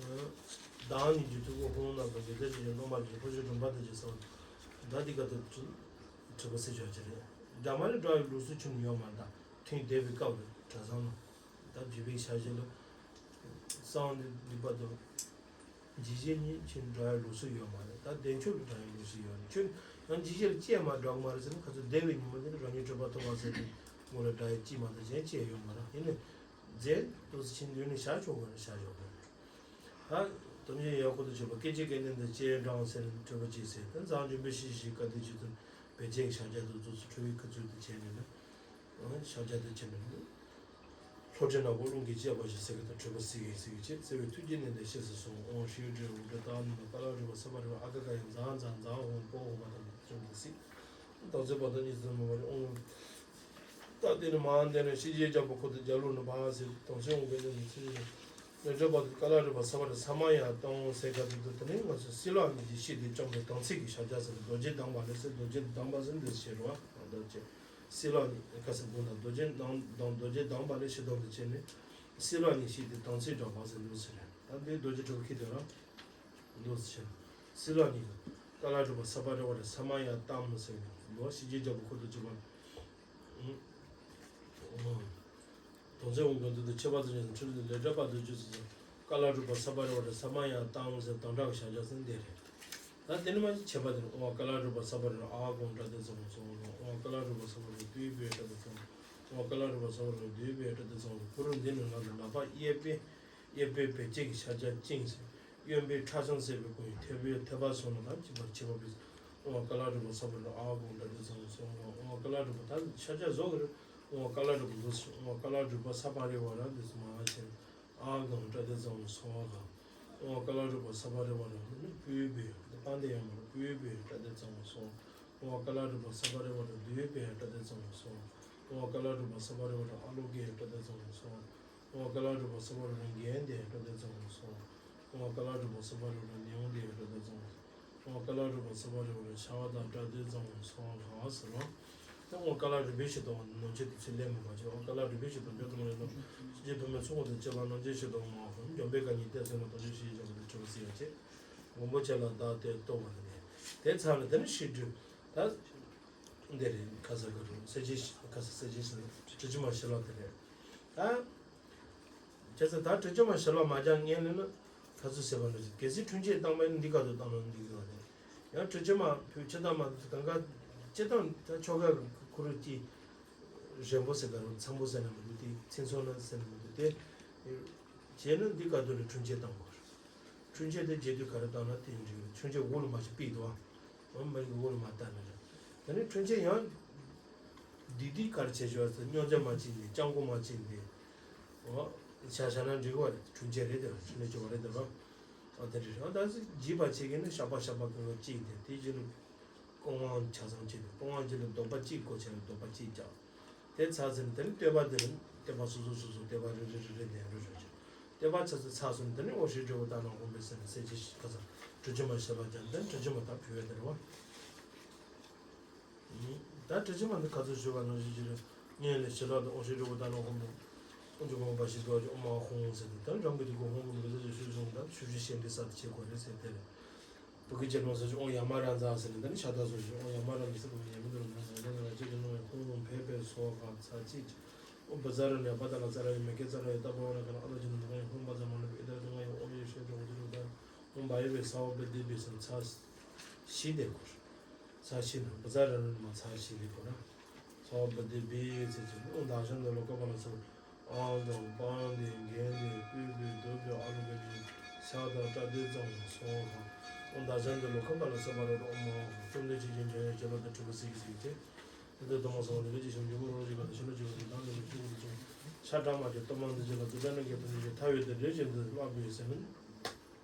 བདག་ཉིད་ཀྱི་ཐུགས་ཀའི་ཧཱུྃ་ནང་དུ་ཡི་དྭགས་ཀྱི་སྣོམ་པ་ཀྱི་ལྷོ་ཕྱོགས་འགྲམ་པ་དེ་ཅིག་སོང་། ད་འདི་ག་དུ་གྲུབ་པ་སྲིད་ཆོག་ཅི་རེད། འདྲ་མ་ནི་འདྲ་བའི་ལུགས་སྲོལ་ཆུང་ཡོད་མ་རེད། ད་ཐུན་བསྡེབས་པའི་སྐབས་ལ་གྲྭ་ཚང་ལ་ད་བརྒྱུད་པའི་ཞལ་བཞེས་ལ་གསང་འདི་འདི་བར་དུ། འཇིགས་བྱེད་གཉིས་ཆེན་འདྲ་བའི་ལུགས་སྲོལ་ཡོད་མ་རེད། ད་བདེ་མཆོག་ལ་འདྲ་བའི་ལུགས་སྲོལ་ཡོད་རེད། ཁྱོད་ཡང་འཇིགས་བྱེད་ལ་བཅས་མ་འདྲ་གི་མ་རེད་ཟེར་ན། ཁ་ཚོད་བདེ་བའི་ཉིན་མོ་དེ་ནི་རང་ཉིད་གྲུབ་པ་ཐོབ་པ་ཟེར་ཏེ་ངོ་ལ་འདྲ་བའི་གཅིག་མ་གཏོགས་གཞན་བཅས་ཡོད་མ་རེད། ཡིན་ནའི་རྫས་དུ་ཕྱིན་དུས་ནི་བཞག་ཆོག་གི་རེད། བཞག་ཆོག་གི་རེད། ད་དམ་ཅན་ཡང་ཁོ་ཏུ་གྱུར་པ་སྐད་ཅིག་གི་སྟེང་དུ་སྤྱན་དྲངས་ཟེར་ནས་གྲུབ་པ་གཅིག་ཟེར། ད་མཛངས་ལྗོན་པའི་ཤེས་བཞིན་བཀའ་དྲིན་ཅན་དུ་བེད་སྤྱད་ཀྱི་ཕྱག་རྒྱ་དུ་རྫོགས་སུ་འཁྲུལ་བའི་ཁུ་ཚུལ་དུ་བྱས་ནས་ནི། ཕྱག་རྒྱ་དེ་བྱས་ནས་ལྷོ་འདྲེ་ནག་པོ་རླུང་གིས་བསྐྱེད་པ་བཞིན་གསེར་གྱི་ཐོག་འཁྲུད་པ་སིལ་གྱིས་སིལ་གྱིས་བྱེད། བརྩེ་བའི་ཐུགས་ཀྱིས་མནན་ཏེ་གཤེགས་སུ་གསོལ། ཨོཾ་ཤྲཱི་ཏྲི་ཨུ་དྲི་ཏ་ཨ་ནནྡ་ཀ་ལ་རུ་པ་སརྦ་རི་བ་ཨ་ཀ་ཁ་ཡ་ཛ་ཛ་ཛ་ཧོ་པོ་ཧོ་པ་དང་བཅོམ་ལྡན་སྲིད། དང་ཚེ་བར་དོ་གཉིས་སུ་མ་བར་ཨོཾ། ད་དེ་ནི་མ་འདས་ནས་ཤེས་བྱའི་རྒྱལ་པོ་ཁོ་ཐུགས་རྒྱལ་ལུ་ནི་བ་ཟེར། དང་ཚེ་འོང་གི་ནི་ཚེ་ནི་ལས་སྒྲིབ་པ་དེ་ཀ་ལ་རུ་པ་སརྦ་རི་ས་མ་ཡ་ཏང་ཟེར་ག་དུ་དུ་དེ་ནི་ང་ཚོ་སྲིད་ལ་ནི་ཡེ་ཤེས་དེ་བཅོམ་པའི་དམ་ཚིག་གི་ཕྱག་རྒྱ་ཟེར། རྡོ་རྗེ་བསྡམས་པ་ལས་ཟེར། རྡོ་རྗེ་བསྡམས་པ་ཟེར་འདི་ཟེར་བ་རྡོ་རྗེ། སྲིད་ལ་ནི་ཁ་སང་དགོངས་དག་རྡོ་རྗེ་བསྡམས་བསྡམས་རྡོ་རྗེ་བསྡམས་པ་ལས་ཤེས་ལྡོག་ཏུ་བྱས་ནས། སྲིད་ལ་ནི་ཤེས་ཏེ་དམ་ཚིག་སྒྲོག་པ་ཟེར་འདུག་ཟེར། ད་འདི་རྡོ་རྗེ་གྲུབ་ཁྱེར་དེ་རང་འདུག་ཟེར། སྲིད་ལ་ནི་ཀ་ལ་སྒྲུབ་པ་ས་པ་རེ་བ་རེ་ས་མ་ཡ་ཏམ་ཟེར་ནས་ལོ་ཤེས་བྱའི་རྒྱལ་པོ་ཁོ་ཐུགས་རྗེ་ཆེ་བ། དོན་ཚན་འོང་གི་འདུག་ཏུ་ཆེ་བ་དུ་ཉིད་འཕྲུལ་ལས་སྒྲ་པ་དུ་རྒྱུ་ཚུལ་ཀ་ལ་སྒྲུབ་པ་ས་པ་རེ་བ་རེ་ས་མ་ཡ་ཏམ་ཟེར་དང་སྒྲ་གི་བྱ་བྱ་ཟེར་འདི་རེད། ད་དེ་ནི་མ་ཆེ་བ་དེ་ནི་ཨོ་ཀ་ལ་རུ་པ་ས་པ་རུ་ཨ་གོང་ཏྲ་དེ་ཚང་སོང་། ཨོ་ཀ་ལ་རུ་པ་ས་པ་རུ་དུས་པའི་ཏྲ་དེ་ཚང་། ཨོ་ཀ་ལ་རུ་པ་ས་པ་རུ་དུས་པའི་ཏྲ་དེ་ཚང་། ཁོ་རུ་འདི་ནི་ང་ལ་ལག་པ་གཡས་པས་གཡས་པས་བེད་སྤྱད་ཀྱི་ཕྱག་རྒྱ་བཅིངས་ཟེར། གཡོན་པས་ཁྲག་ཆང་བསྲེས་པའི་གོས་ཐལ་བའི་ཐལ་བ་སོང་ལ་ན་ཅི་བར་ཆེ་བ་བས། ཨོ་ཀ་ལ་རུ་པ་ས་པ་རུ་ཨ་གོང་ཏྲ་དེ་ཚང་སོང་། ཨོ་ཀ་ལ་རུ་པ་ད་ཕྱག་རྒྱ་བཟོ་གི་རུ། ཨོ་ཀ་ལ་རུ་པ་བཟོ་སོང་། ཨོ་ཀ་ལ་རུ་པ་ས་པ་རེ་བ་ར་དེ་ཚང་མ་ཆེ། ཨ་གང་ཏྲ་དེ་ཚང་སོང་བ་གང་། ཨོ་ཀ་ལ་རུ་པ་ས་པ་རེ་བ་རུ་ནི་སྤུའི་བེ་དཔལ་ལྡན་ཡང་མ་རུ་སྤུའི་བེ་ཏྲ་དེ་ཚང་སོང་། ཨོ་ཀ་ལ་རུ་པ་ས་པ་རེ་བ་རུ་དུས་བེ་ཏྲ་དེ་ཚང་སོང་། ཨོ་ཀ་ལ་རུ་པ་ས་པ་རེ་བ་རུ་ཨ་ལོ་ཀེ་ཏྲ་དེ་ཚང་སོང་། ཨོ་ཀ་ལ་རུ་པ་ས་པ་རེ་བ་རུ་གན་དེ་ཏྲ་དེ་ཚང་སོང་། ཨོ་ཀ་ལ་རུ་པ་ས་པ་རེ་བ་རུ་ནེའུ་དེ་ཏྲ་དེ་ཚང་སོང་། ཨོ་ཀ་ལ་རུ་པ་ས་པ་རེ་བ་རུ་ཤ་བ་དང་ཏྲ་དེ་ཚང་སོང་ལ་ཟེར་རོ། ད་ཨོ་ཀ་ལ་རུ་པའི་ཤེས་དོན་ནང་བཅུད་དེ་ཚེ་ལས་མི་བ་ཅེ། ཨོ་ཀ་ལ་རུ་པའི་ཤེས་དོན་བརྗོད་དུ་མ་ཡོད་ན། ཤེས་བྱེད་ཕུན་མེད་ཚོགས་དང་བཅས་པ་ནང་བཅུད་ཤེས་དོན་མ་འོང་། འཇོམས་པའི་བཀའ་ཉིད་གཏད་ཚོད་ན་དོན་བཅུད་ཤེས་བྱ་བ་དེ་གྲུབ་པ་སྲིད་ཡ་ཅེ། མགོན་པོ་ཁྱེད་ལ་བདག་བསྟོད་བསྟོད་པ་ནི་དེ་ཚར་ལ་དེ་ནི་ཤེས་སྒྲུབ་ད། འདི་རེད། ཁ་ས་ག་རུ་ས་ཅི་ཁ་ས་ས་ཅི་ས་དྲི་ཆུ་མ་ཞི་ལ་དེ་རེད། ད། བྱས་ཙང་ད་དྲི་ཆུ་མ་ཞི་ལ་མ་རྒྱག་ངེས་ལེ་ན། ཁ་ཚུ་ཟེར་བ་ནི་གལ་སྲིད་འཕྲུལ་ཆས་བཏང་བས་ནི་འདི་ག་དུ་བཏང་ན་འདི་ག་རེད། ཡང་དྲི་ཆུ་མ་ཕུ་ཆུ་དང་མ་དུ་གང་ག་སྤྱི་བཏང་ད་ཆོ་ག་ཁུ་རུ་ཀྱི་རན་པོ་ཟེར་ག་རུ་འཚམ་པོ་ཟེར་ན་མི་འདུག་དེ་ཚིན་ཚོན་ན་ཟེར་ན་མི་འདུག་དེ། བྱས་ན་འདི་ག་དུ་ལ་འཕྲུལ་ཆས་བཏང་དགོས་རེད། འཕྲུལ་ཆས་དེ་རྗེས་དུས་ག་རེ་བཏང་ན་དེ་འགྲིག་རེད། འཕྲུལ་ཆས་འོག་ལ་མ་ཞིག་པིག་འདུག་ཨ། འོ་མ་རིག་འོག་ལ་མ་བཏང་ན་རེད། དེ་ནས་འཕྲུལ་ཆས་ཡང་། འདི་འདི་ག་རེ་བྱེད་ཞོར་ཟེར་སྨྱོ་རྫས་མ་བྱིན་ཏེ་སྤྱང་ཀོ་མ་བྱིན་ཏེ། ཨོ། ཤ་ཤ་ན་འགྲིག་པ་རེད། འཁྲུན་ཆད་རེད་དེ། འཁྲུན་ལས་སྐྱོ་བ་རེད་དེ། ཨོ་དེ་རེད། ཨོ་ད་འཇིགས་པ་བྱེད་མཁན་ནི་ཞགས་པ་ཞགས་པ་གི་གཅིག་དེ། དེ་རྗེས་ལ་སྐུ་དབང་ཆ་ཚང་གཅིག་དེ། སྐུ་དབང་གཅིག་ལ་བཟློག་པ་གཅིག་བཀོལ་བྱས་ལ་བཟློག་པ་གཅིག་རྒྱག་དེ་ཚར་ཚེ་ནི་དེ་ནི་བསྟོད་པ་དེ་རེད། བསྟོད་པ་སོ་སོ་སོ་སོ་བསྟོད་པ་རེ་རེ་རེ་རེ་ལེན་རོགས་ཞུ་རྒྱུ། བསྟོད་པ་ཚར་ཚེ་ཚར་སོང་ནི་དེ་ནི་ཨོ་ཧྲི་ཌི་བོ་ཏ་ནང་ཧོམ་པའི་ཟེར་ནས་གསལ་བྱེད་ཞིག་ག་ས་གྲུ་ཆུན་མ་ཞེས་པ་ཀྱང་དེ་གྲུ་ཆུན་མ་དག་ཕུལ་བས་དེ་རེད་བ། ད་དྲི་ཆུ་མ་འདི་ག་ཚོད་ཞུ་བ་ནང་བཞིན་གྱི་རེད། སྔོན་ལ་ཞི་ལྷག་དང་དབང་ཕྱུག་འབྲས་བུ་དག་ནང་ཧོམ་དང་། དབང་ཕྱུག་གོང་མ་འབའ་ཞིག་རྡོ་རྗེ་ཨོཾ་ཨཱཿཧཱུྃ་ཟེར་ཏེ། ད་རང་གི་དེ་གོ་ཧོམ་གོ་མི་ཟེར་ཞུ་བྱུང་། ད་ཆུ་བཞི་ཤེས་འདྲེ་ས་དེ་བྱེད་དགོས་རེད་ཟེར་དེ་རེད། བུ་གུ་ཅན་ནོ་ཟེར་ཞིག་ཨོཾ་ཡ་མ་ར་ཛ་ཟེར་ནས། ད་ནི་ཤ་སྟག་ཟེར་ཞིག་ཨོཾ་ཡ་མ་ར་ཛ་ཟེར་ཡ་མི་འདུག་ལ། ན་ཟེར་ན་ལ་ཅི་གི་ནོ་ཡ་ཧོམ་ཧོམ་ཕེ་ཕེ་སོ་ཧ་ཚ་ཅི་ཅི། ཨོཾ་བཛྲ་ནི་བ་ད་ལ་ཙ་ར་ཡ་མེ་ཀེ་ཙ་ར་ཡ་ཏ་བ་བ་ན་ཀ་ན་ཨ་ལ་ཅི་ནོ་ད་ཡ་ཧོམ་བཛྲ་མ་ན་པི་ཨི་ད་ད་ང་ཡ་ཨོཾ་ཡེ་ཤེས་ཏེ་ཨོ་ཏི་རུ་ད། ཨོཾ་བྷ་ཡ་བྷེ་ས་ཧོ་བྷ་དེ་བྷེ་ཟེར་ཚ་བཞི་དེ་སྐོར། ཚ་བཞི་ནི་བཛྲ་ནི་མ་ཚ་བཞི་དེ་སྐོར་ན། ས་ཧོ་བྷ་དེ་བྷེ་ཟེར་ཚེ་ཨོཾ་དྷ་ཤ་ནི་ལོ་ཀ་པ་ལ་ས། ཨང་དང་པང་དེ་རྒན་དེ་སྤུས་པའི་རྡོ་བོ་ཨ་ལུ་བེ་ནི་ཤ་དང་སྐྲ་དེ་ཙམ་སོང་བ། ཨོཾ་དྷ་ཤ་ནི་ལོ་ཀ་པ་ལ་ས་པ་ར་རོ་ཨོཾ་ཨཱཿཧཱུྃ། བཅོམ་ལྡན་འདས་ཀྱི་འཇམ་དབྱངས་ཞལ་ལག་དང་དྲིལ་བུ་གཟིགས་གཟིགས་ཏེ། དེ་ལྟར་གདམས་ངག་གསང་བ་ནི་ལས་ཀྱི་ཞིང་འཇུག་པ་རོ་གཅིག་པ་དང་ཤིན་ཏུ་གཅིག་པ་དང་དང་ལས་ཀྱི་ཆོས་ཀུན་ཏུ་སོང་། ཤ་ཁྲག་དམར་གྱི་གཏོར་མ་འདི་ཅི་ལ་དུ་ད་ནི་གི་དོན་གྱི་ཐ་བའི་དེ་ལས་ཀྱི་འདི་སློབ་དཔོན་ཟེར་ནི་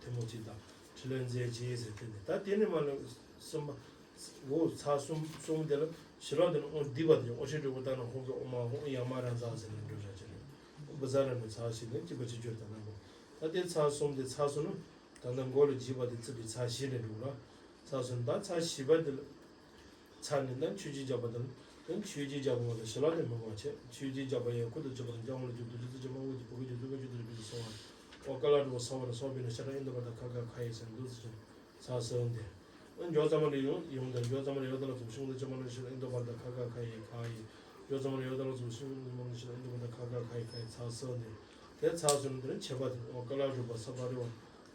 ཐལ་མོ་གཅིག་དང་ཕྲིན་ལས་མཛད་ཅེས་ཟེར་དེ་ནི། ད་དེ་ནི་མ་ལ་གསུམ་པ་འོ་ཚ་གསུམ་གསུམ་དེ་ལ་ཞི་ལྷག་དེ་ནི་ཨོཾ་སྡིག་པ་དེ་ཨོ་ཤི་དྲི་བོ་ད་ནི་ཧོ་གི་ཨོ་མ་ཧོ་ཡ་མ་ར་ཛ་ཟེར་ནས་འགྲོ་བྱ་ཅི་ནི་ཨོ་བཛྲ་ནི་ཚ་ཞི་ནི་གཅིག་པ་གཅིག་གྱུར་དང་ནམ་པོ། ད་དེ་ཚ་གསུམ་དེ་ཚ་གསུམ་ནི་ད་ནི་མགོ་ལ་འཇིགས་པ་དེ་ཚིག་པའི་ཚ་བཞི་ནས་འགྲོ་ལ། ཚ་གསུམ་ད་ཚ་བཞི་པ་དེ་ལ། ཚ་ནི་ན་ཆོས་ཀྱི་རྒྱལ་པོ་དང་། ཆོས་ཀྱི་རྒྱལ་པོ་མ་དང་ཞི་ལྷག་དེ་མི་མང་ཆེ། ཆོས་ཀྱི་རྒྱལ་པོ་ཡང་ཁུ་དུ་ཆུ་པ་དང་རྒྱལ་དབང་ལ་འཇུག་ཏུ་ཅི་ཙི་ཅི་མ་འུ་ཅི་བུ་གུ་ཅི་ཙི་ག་ཅི་ཏུ་རི་པི་ཅི་སོང་བ། ཨོ་ཀ་ལ་གྲུ་པ་ས་བ་ན་སོགས་པའི་ན་ཤ་ཁྲག་ཨིན་དུ་པ་དང་ཁ་ཁ་ཁ་ཡི་ཟེར་འདུག་ཟེར་ཅི། ཚ་སོང་དེ། འཇོག་ཙམ་མ་རེ་ཡོང་ཡོང་དང་འཇོག་ཙམ་མ་རེ་ཡོད་དང་ལ་ཚུགས་ཤིང་དུ་ཅི་མ་ན་ཤ་ཨིན་དུ་པ་དང་ཁ་ཁ་ཁ་ཡི་ཁ་ཡི། འཇོག་ཙམ་མ་རེ་ཡོད་དང་ལ་ཚུགས་ཤིང་དུ་ཅི་མ་ན་ཤ་ཨིན་དུ་པ་དང་ཁ་ཁ་ཁ་ཡི་ཁ་ཡི་ཚ་སོང་དེ། དེ་ཚ་སོང་དེ་ནི་ཆེ་བ་དེ་ཨོ་ཀ་ལ་གྲུ་པ་ས་པ་རེ་བ།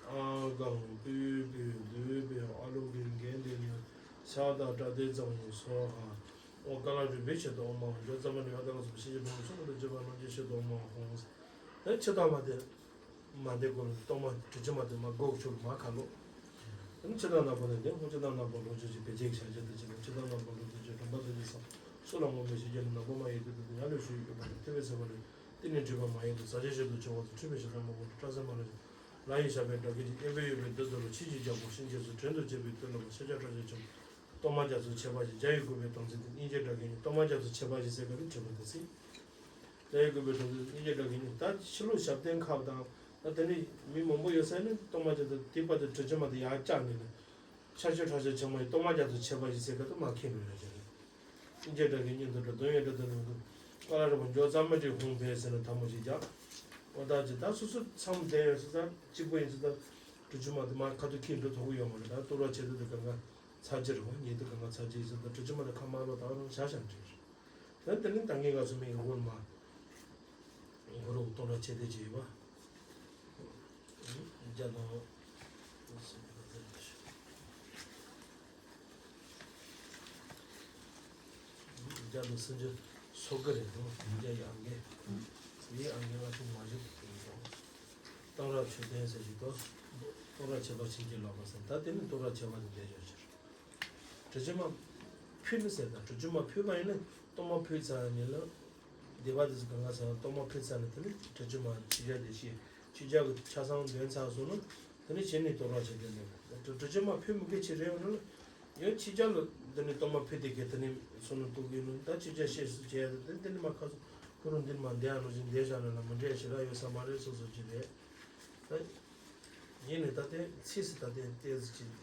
ཨ་གང་པུས་པུས་བདུད་པའི་ཨ་ལུ་གི་འགན་དེ་ནི་ཤ་དང་སྐྲ་དེ་ཙམ་ཡིན་སོ་ཧ། ཨོ་ཀ་ལ་རུས་པའི་ཆེད་དུ་ཨོ་མ་འཇོག་ཙམ་མ་ནི་ཡང་དག་ལ་སོགས་ཤེས་བྱ་ཕུང་ཚོགས་ཀྱི་བཅུ་པ་རྣམས་ཀྱི་ཆེད་དུ་ཨོ་མ་ཧོང་། དེ་ཕྱི་དང་མ་དེ་མ་དེ་གོ་ལ་གཏོར་མ་དྲི་ཆུ་མ་དེ་མ་སྒོ་ཆུ་མ་ཁ་ལོ། དེ་ནི་ཕྱི་དང་ནག་པོ་ནི་དེ་ཧོང་ཕྱི་དང་ནག་པོ་ལོ་ཆུ་ཞིག་བེད་སྤྱད་ཀྱི་བྱ་བྱེད་དུ་བྱེད་ལ་ཕྱི་དང་ནག་པོ་ལོ་ཆུ་ཞིག་སྒྲོམ་པ་དུ་ཅི་སོགས་སུ་ལ་ངོམས་པའི་ཞིག་རྒྱུ་ནི་ནག་པོ་མ་ཡིན་དུ་དུ་ཡང་ལས་ཞུ་ཡོད་པ་ནི་ཐེ་བའི་ཟེར་བ་ནི། དེ་ནི་འདྲིས་པ་མ་ཡིན་དུ་ཟ་བྱེད་ཞིག་ཏུ་བྱ་བ་དུ་འཁྲུལ་པའི་ཞིག་ལ་མ་བུ་སྐྲ་སེར་མ་ལ་ཞིག་ལ་ཡི་ཞགས་པའི་སྒྲ་སྐད་ཀྱིས་གཡས་པས་གཡོན་པའི་འདི་ཚོ་ལ་ཕྱི་ཞིག་རྒྱག་པོ་ཤིང་རྗེས་སུ་བྲན་དུ་བཅས་པའི་དུས་ལ་བ་ཤ་ཆ་ཁྲ་ཆ་ཆུང་། གཏོར་མ་རྒྱ་མཚོ་ཆེ་བ་ཞིག་བརྒྱ་ཡི་དགུ་པའི་དམ་ཚིག་དེ་སྙིང་རྗེའི་སྒྲ་སྐད་ཉིད། གཏོར་མ་རྒྱ་མཚོ་ཆེ་བ་ཞིག་ཟེར་བ་དེ་དྲི་བ་དེ་ཚིག་བརྒྱ་ཡི་དགུ་པའི་དམ་ཚིག་སྙིང་རྗེའི་སྒྲ་སྐད་ཉིད། ད་ཕྱི་ལོགས་ཞབས་བརྟན་ཁག་དང་ད་དེ་ནི་མི་མང་པོ་ཡོད་ས་ནི་གཏོར་མ་རྒྱ་མཚོ་དེ་པ་དེ་དྲི་ཆུ་མ་དེ་ཡར་བཅག་ནས་ནི་ཤ་ཆུ་ཁྲ་ཆུ་ཆེན་མོ་ཡི་གཏོར་མ་རྒྱ་མཚོ་ཆེ་བ་ཞིག་ཟེར་བ་དེ་མ་མཁྱེན་པའི་རེ་ཞིག་རེད། སྙིང་རྗེའི་སྒྲ་སྐད་སྙན་དུ་སྒྲོག་དོན་ཡོད་འདྲ་དོན་ཡོད་འདུག་ཀ་ལ་རི་བོ་འཇོག་ཙམ་མ་ཅིག་ཧོང་བས་ཟེར་ནས་དམ་པོ་ཞིག་རྒྱག་ཨོ་ད་ཅི་ད་སོ་སོ་མཚམས་བསྡད་ཡོད་སོ་ད་གཅིག་པོ་ཡིན་སོ་ད་དྲི་ཆུ་མ་དེ་མ་ཁ་ཐུག་ཁྱེར་འགྲོ་ཐུབ་ཀྱི་ཡོད་མ་རེད། ད་གཏོར་བ་ཆེ་དུ་དེ་གང་ག་ཚ་རྒྱུ་རེད་བ། ཉེ་དུ་གང་ག་ཚ་རྒྱུ་ཡིན་སོ་ད་དྲི་ཆུ་མ་དེ་ཁ་མ་ལོ་ད་རུང་ཤ་ཤ་འདྲི་རེད། ད་དེ་ནི་ད་ངེད་ག་ཚོ་མི་ཡི་སྒོར་མ་སྒོར་གཏོར་བ་ཆེ་དེ་ཅི་ཡོད་བ། རྒྱ་ནང་རྒྱ་དང་སུམ་ཅུ་སོ་དགུ་རེད་དོ། རྒྱ་ཡི་ཨང་རྒས། ཡི་ཨང་རྒས་ང་ཚོ་མ་བཞི་དང་། གཏོང་རབ་མཆོད་རྟེན་ཟེར་ཞིག་དོ། གཏོང་རབ་ཁྱད་པར་ཕྱིན་གྱིས་ལོག་པ་ཟེར། ད་དེ་ནི་གཏོང་རབ་ཁྱད་པར་དུ་འདས་ཡོད་ཕྱིར། དྲི་ཆུ་མ་ཕུལ་ནི་ཟེར་དང་དྲི་ཆུ་མ་ཕུལ་བ་ཡིན་ན་གཏོར་མ་ཕུལ་ཚར་ནས་ལ། སྡེ་པ་དེ་ཚོ་གང་ག་ཚང་གཏོར་མ་ཕུལ་ཚར་ནས་དེ་ནི་དྲི་ཆུ་མ་ཕྱི་རྒྱལ་དེ་ཤི་ཕྱི་རྒྱལ་གྱི་ཆ་ཚང་འདོན་ཚར་སོང་ན་དེ་ནི་གཞི་ནས་གཏོར་རག་བྱེད་དེ་འདུག་དྲི་ཆུ་མ་ཕུལ་མི་དགོས་ཆེ་རེད་འོ་ན་ཡང་ཕྱི་རྒྱལ་ལ་དེ་ནི་གཏོར་མ་ཕུལ་དེ་གས་དེ་ནི་སོང་ན་གཏོར་གི་ནོ། ད་ཕྱི་རྒྱལ་ཤེས་སུ་བྱས་དེ་དེ་ནི་མ་ཁ་སོ་ཁོ་རང་འདི་ནི་མ་འདས་ཨ་ནོ་ཞིག་འདས་བཞག་ན་ལ་མི་འདྲ་ཞིག་རག་ཡོད་ས་མ་རེད་སོ་སོ་ཅི་རེད། ད་ཡིན་ནི་ད་དེ་ཚིག་སི་ད་དེ་ཏེ་ཟི་ཅི།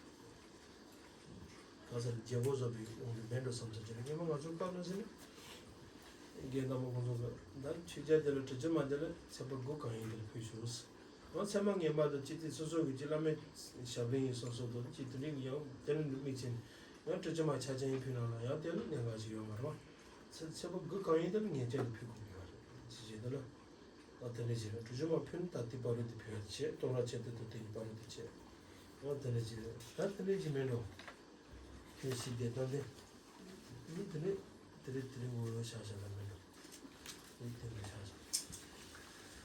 ག་ས་རྒྱལ་པོ་བཟོ་བའི་དབང་དུ་མེད་འགྲོ་བསམ་ཚུལ་གྱི་རེད། སྔོན་མ་ང་ཚོ་བཀའ་གནང་ཟིན་ན། རྒན་དམ་པ་ཁོང་ཚོ་གི་ད་ཆོས་རྒྱལ་དེ་ལ་དྲི་ཆུ་མ་དེ་ལ་ཚེ་འཕོས་དགུ་གང་ཡིན་དེ་ལ་ཕུལ་ཞུས། ང་ཚད་མ་ངན་པ་དང་ཅི་ཏི་སོ་སོ་གི་ཅི་བླ་མའི་ཞབས་རིང་ཡིན་སོ་སོ་དང་ཅི་དེ་རིང་ཡང་དེ་ལ་ནུབ་མི་ཕྱིན། ཡང་དྲི་ཆུ་མ་ཆ་ཅན་ཡིན་ཕུལ་ན་ལ་ཡང་དེ་ལ་གནད་འགག་ཅིག་ཡོད་མ་རེད་བ། ཚེ་ཚེ་འཕོས་དགུ་གང་ཡིན་དེ་ལ་ངེས་ཅན་དུ་ཕུལ་དགོས་ཀྱི་ཡོད་རེད་ཅི་བྱེད་དེ་ལ། ཨ་དེ་འདྲ་བྱས་ན་དྲི་ཆུ་མ་ཕུལ་ན་ད་དེ་བར་དུ་དེ་ཕུལ་ཡ་དེ་བྱས། གཏོང་རག་ཆེད་དུ་དེ་གི་བར་དུ་དེ་བྱས། ཨ་དེ་འདྲ་བྱས་ད་དེ་འདྲ་བྱས་མེད་འགྲོ། ཁྱོད་ཤི་བསྡད་སྟངས་དེ། ཨ་དེ་འདྲ་དེ་འདྲ་དེ་འདྲ་ངོ་ཤ་ཤ་ལ་མེད་འགྲོ། ཨ་དེ་འདྲ་ཤ་ཤ་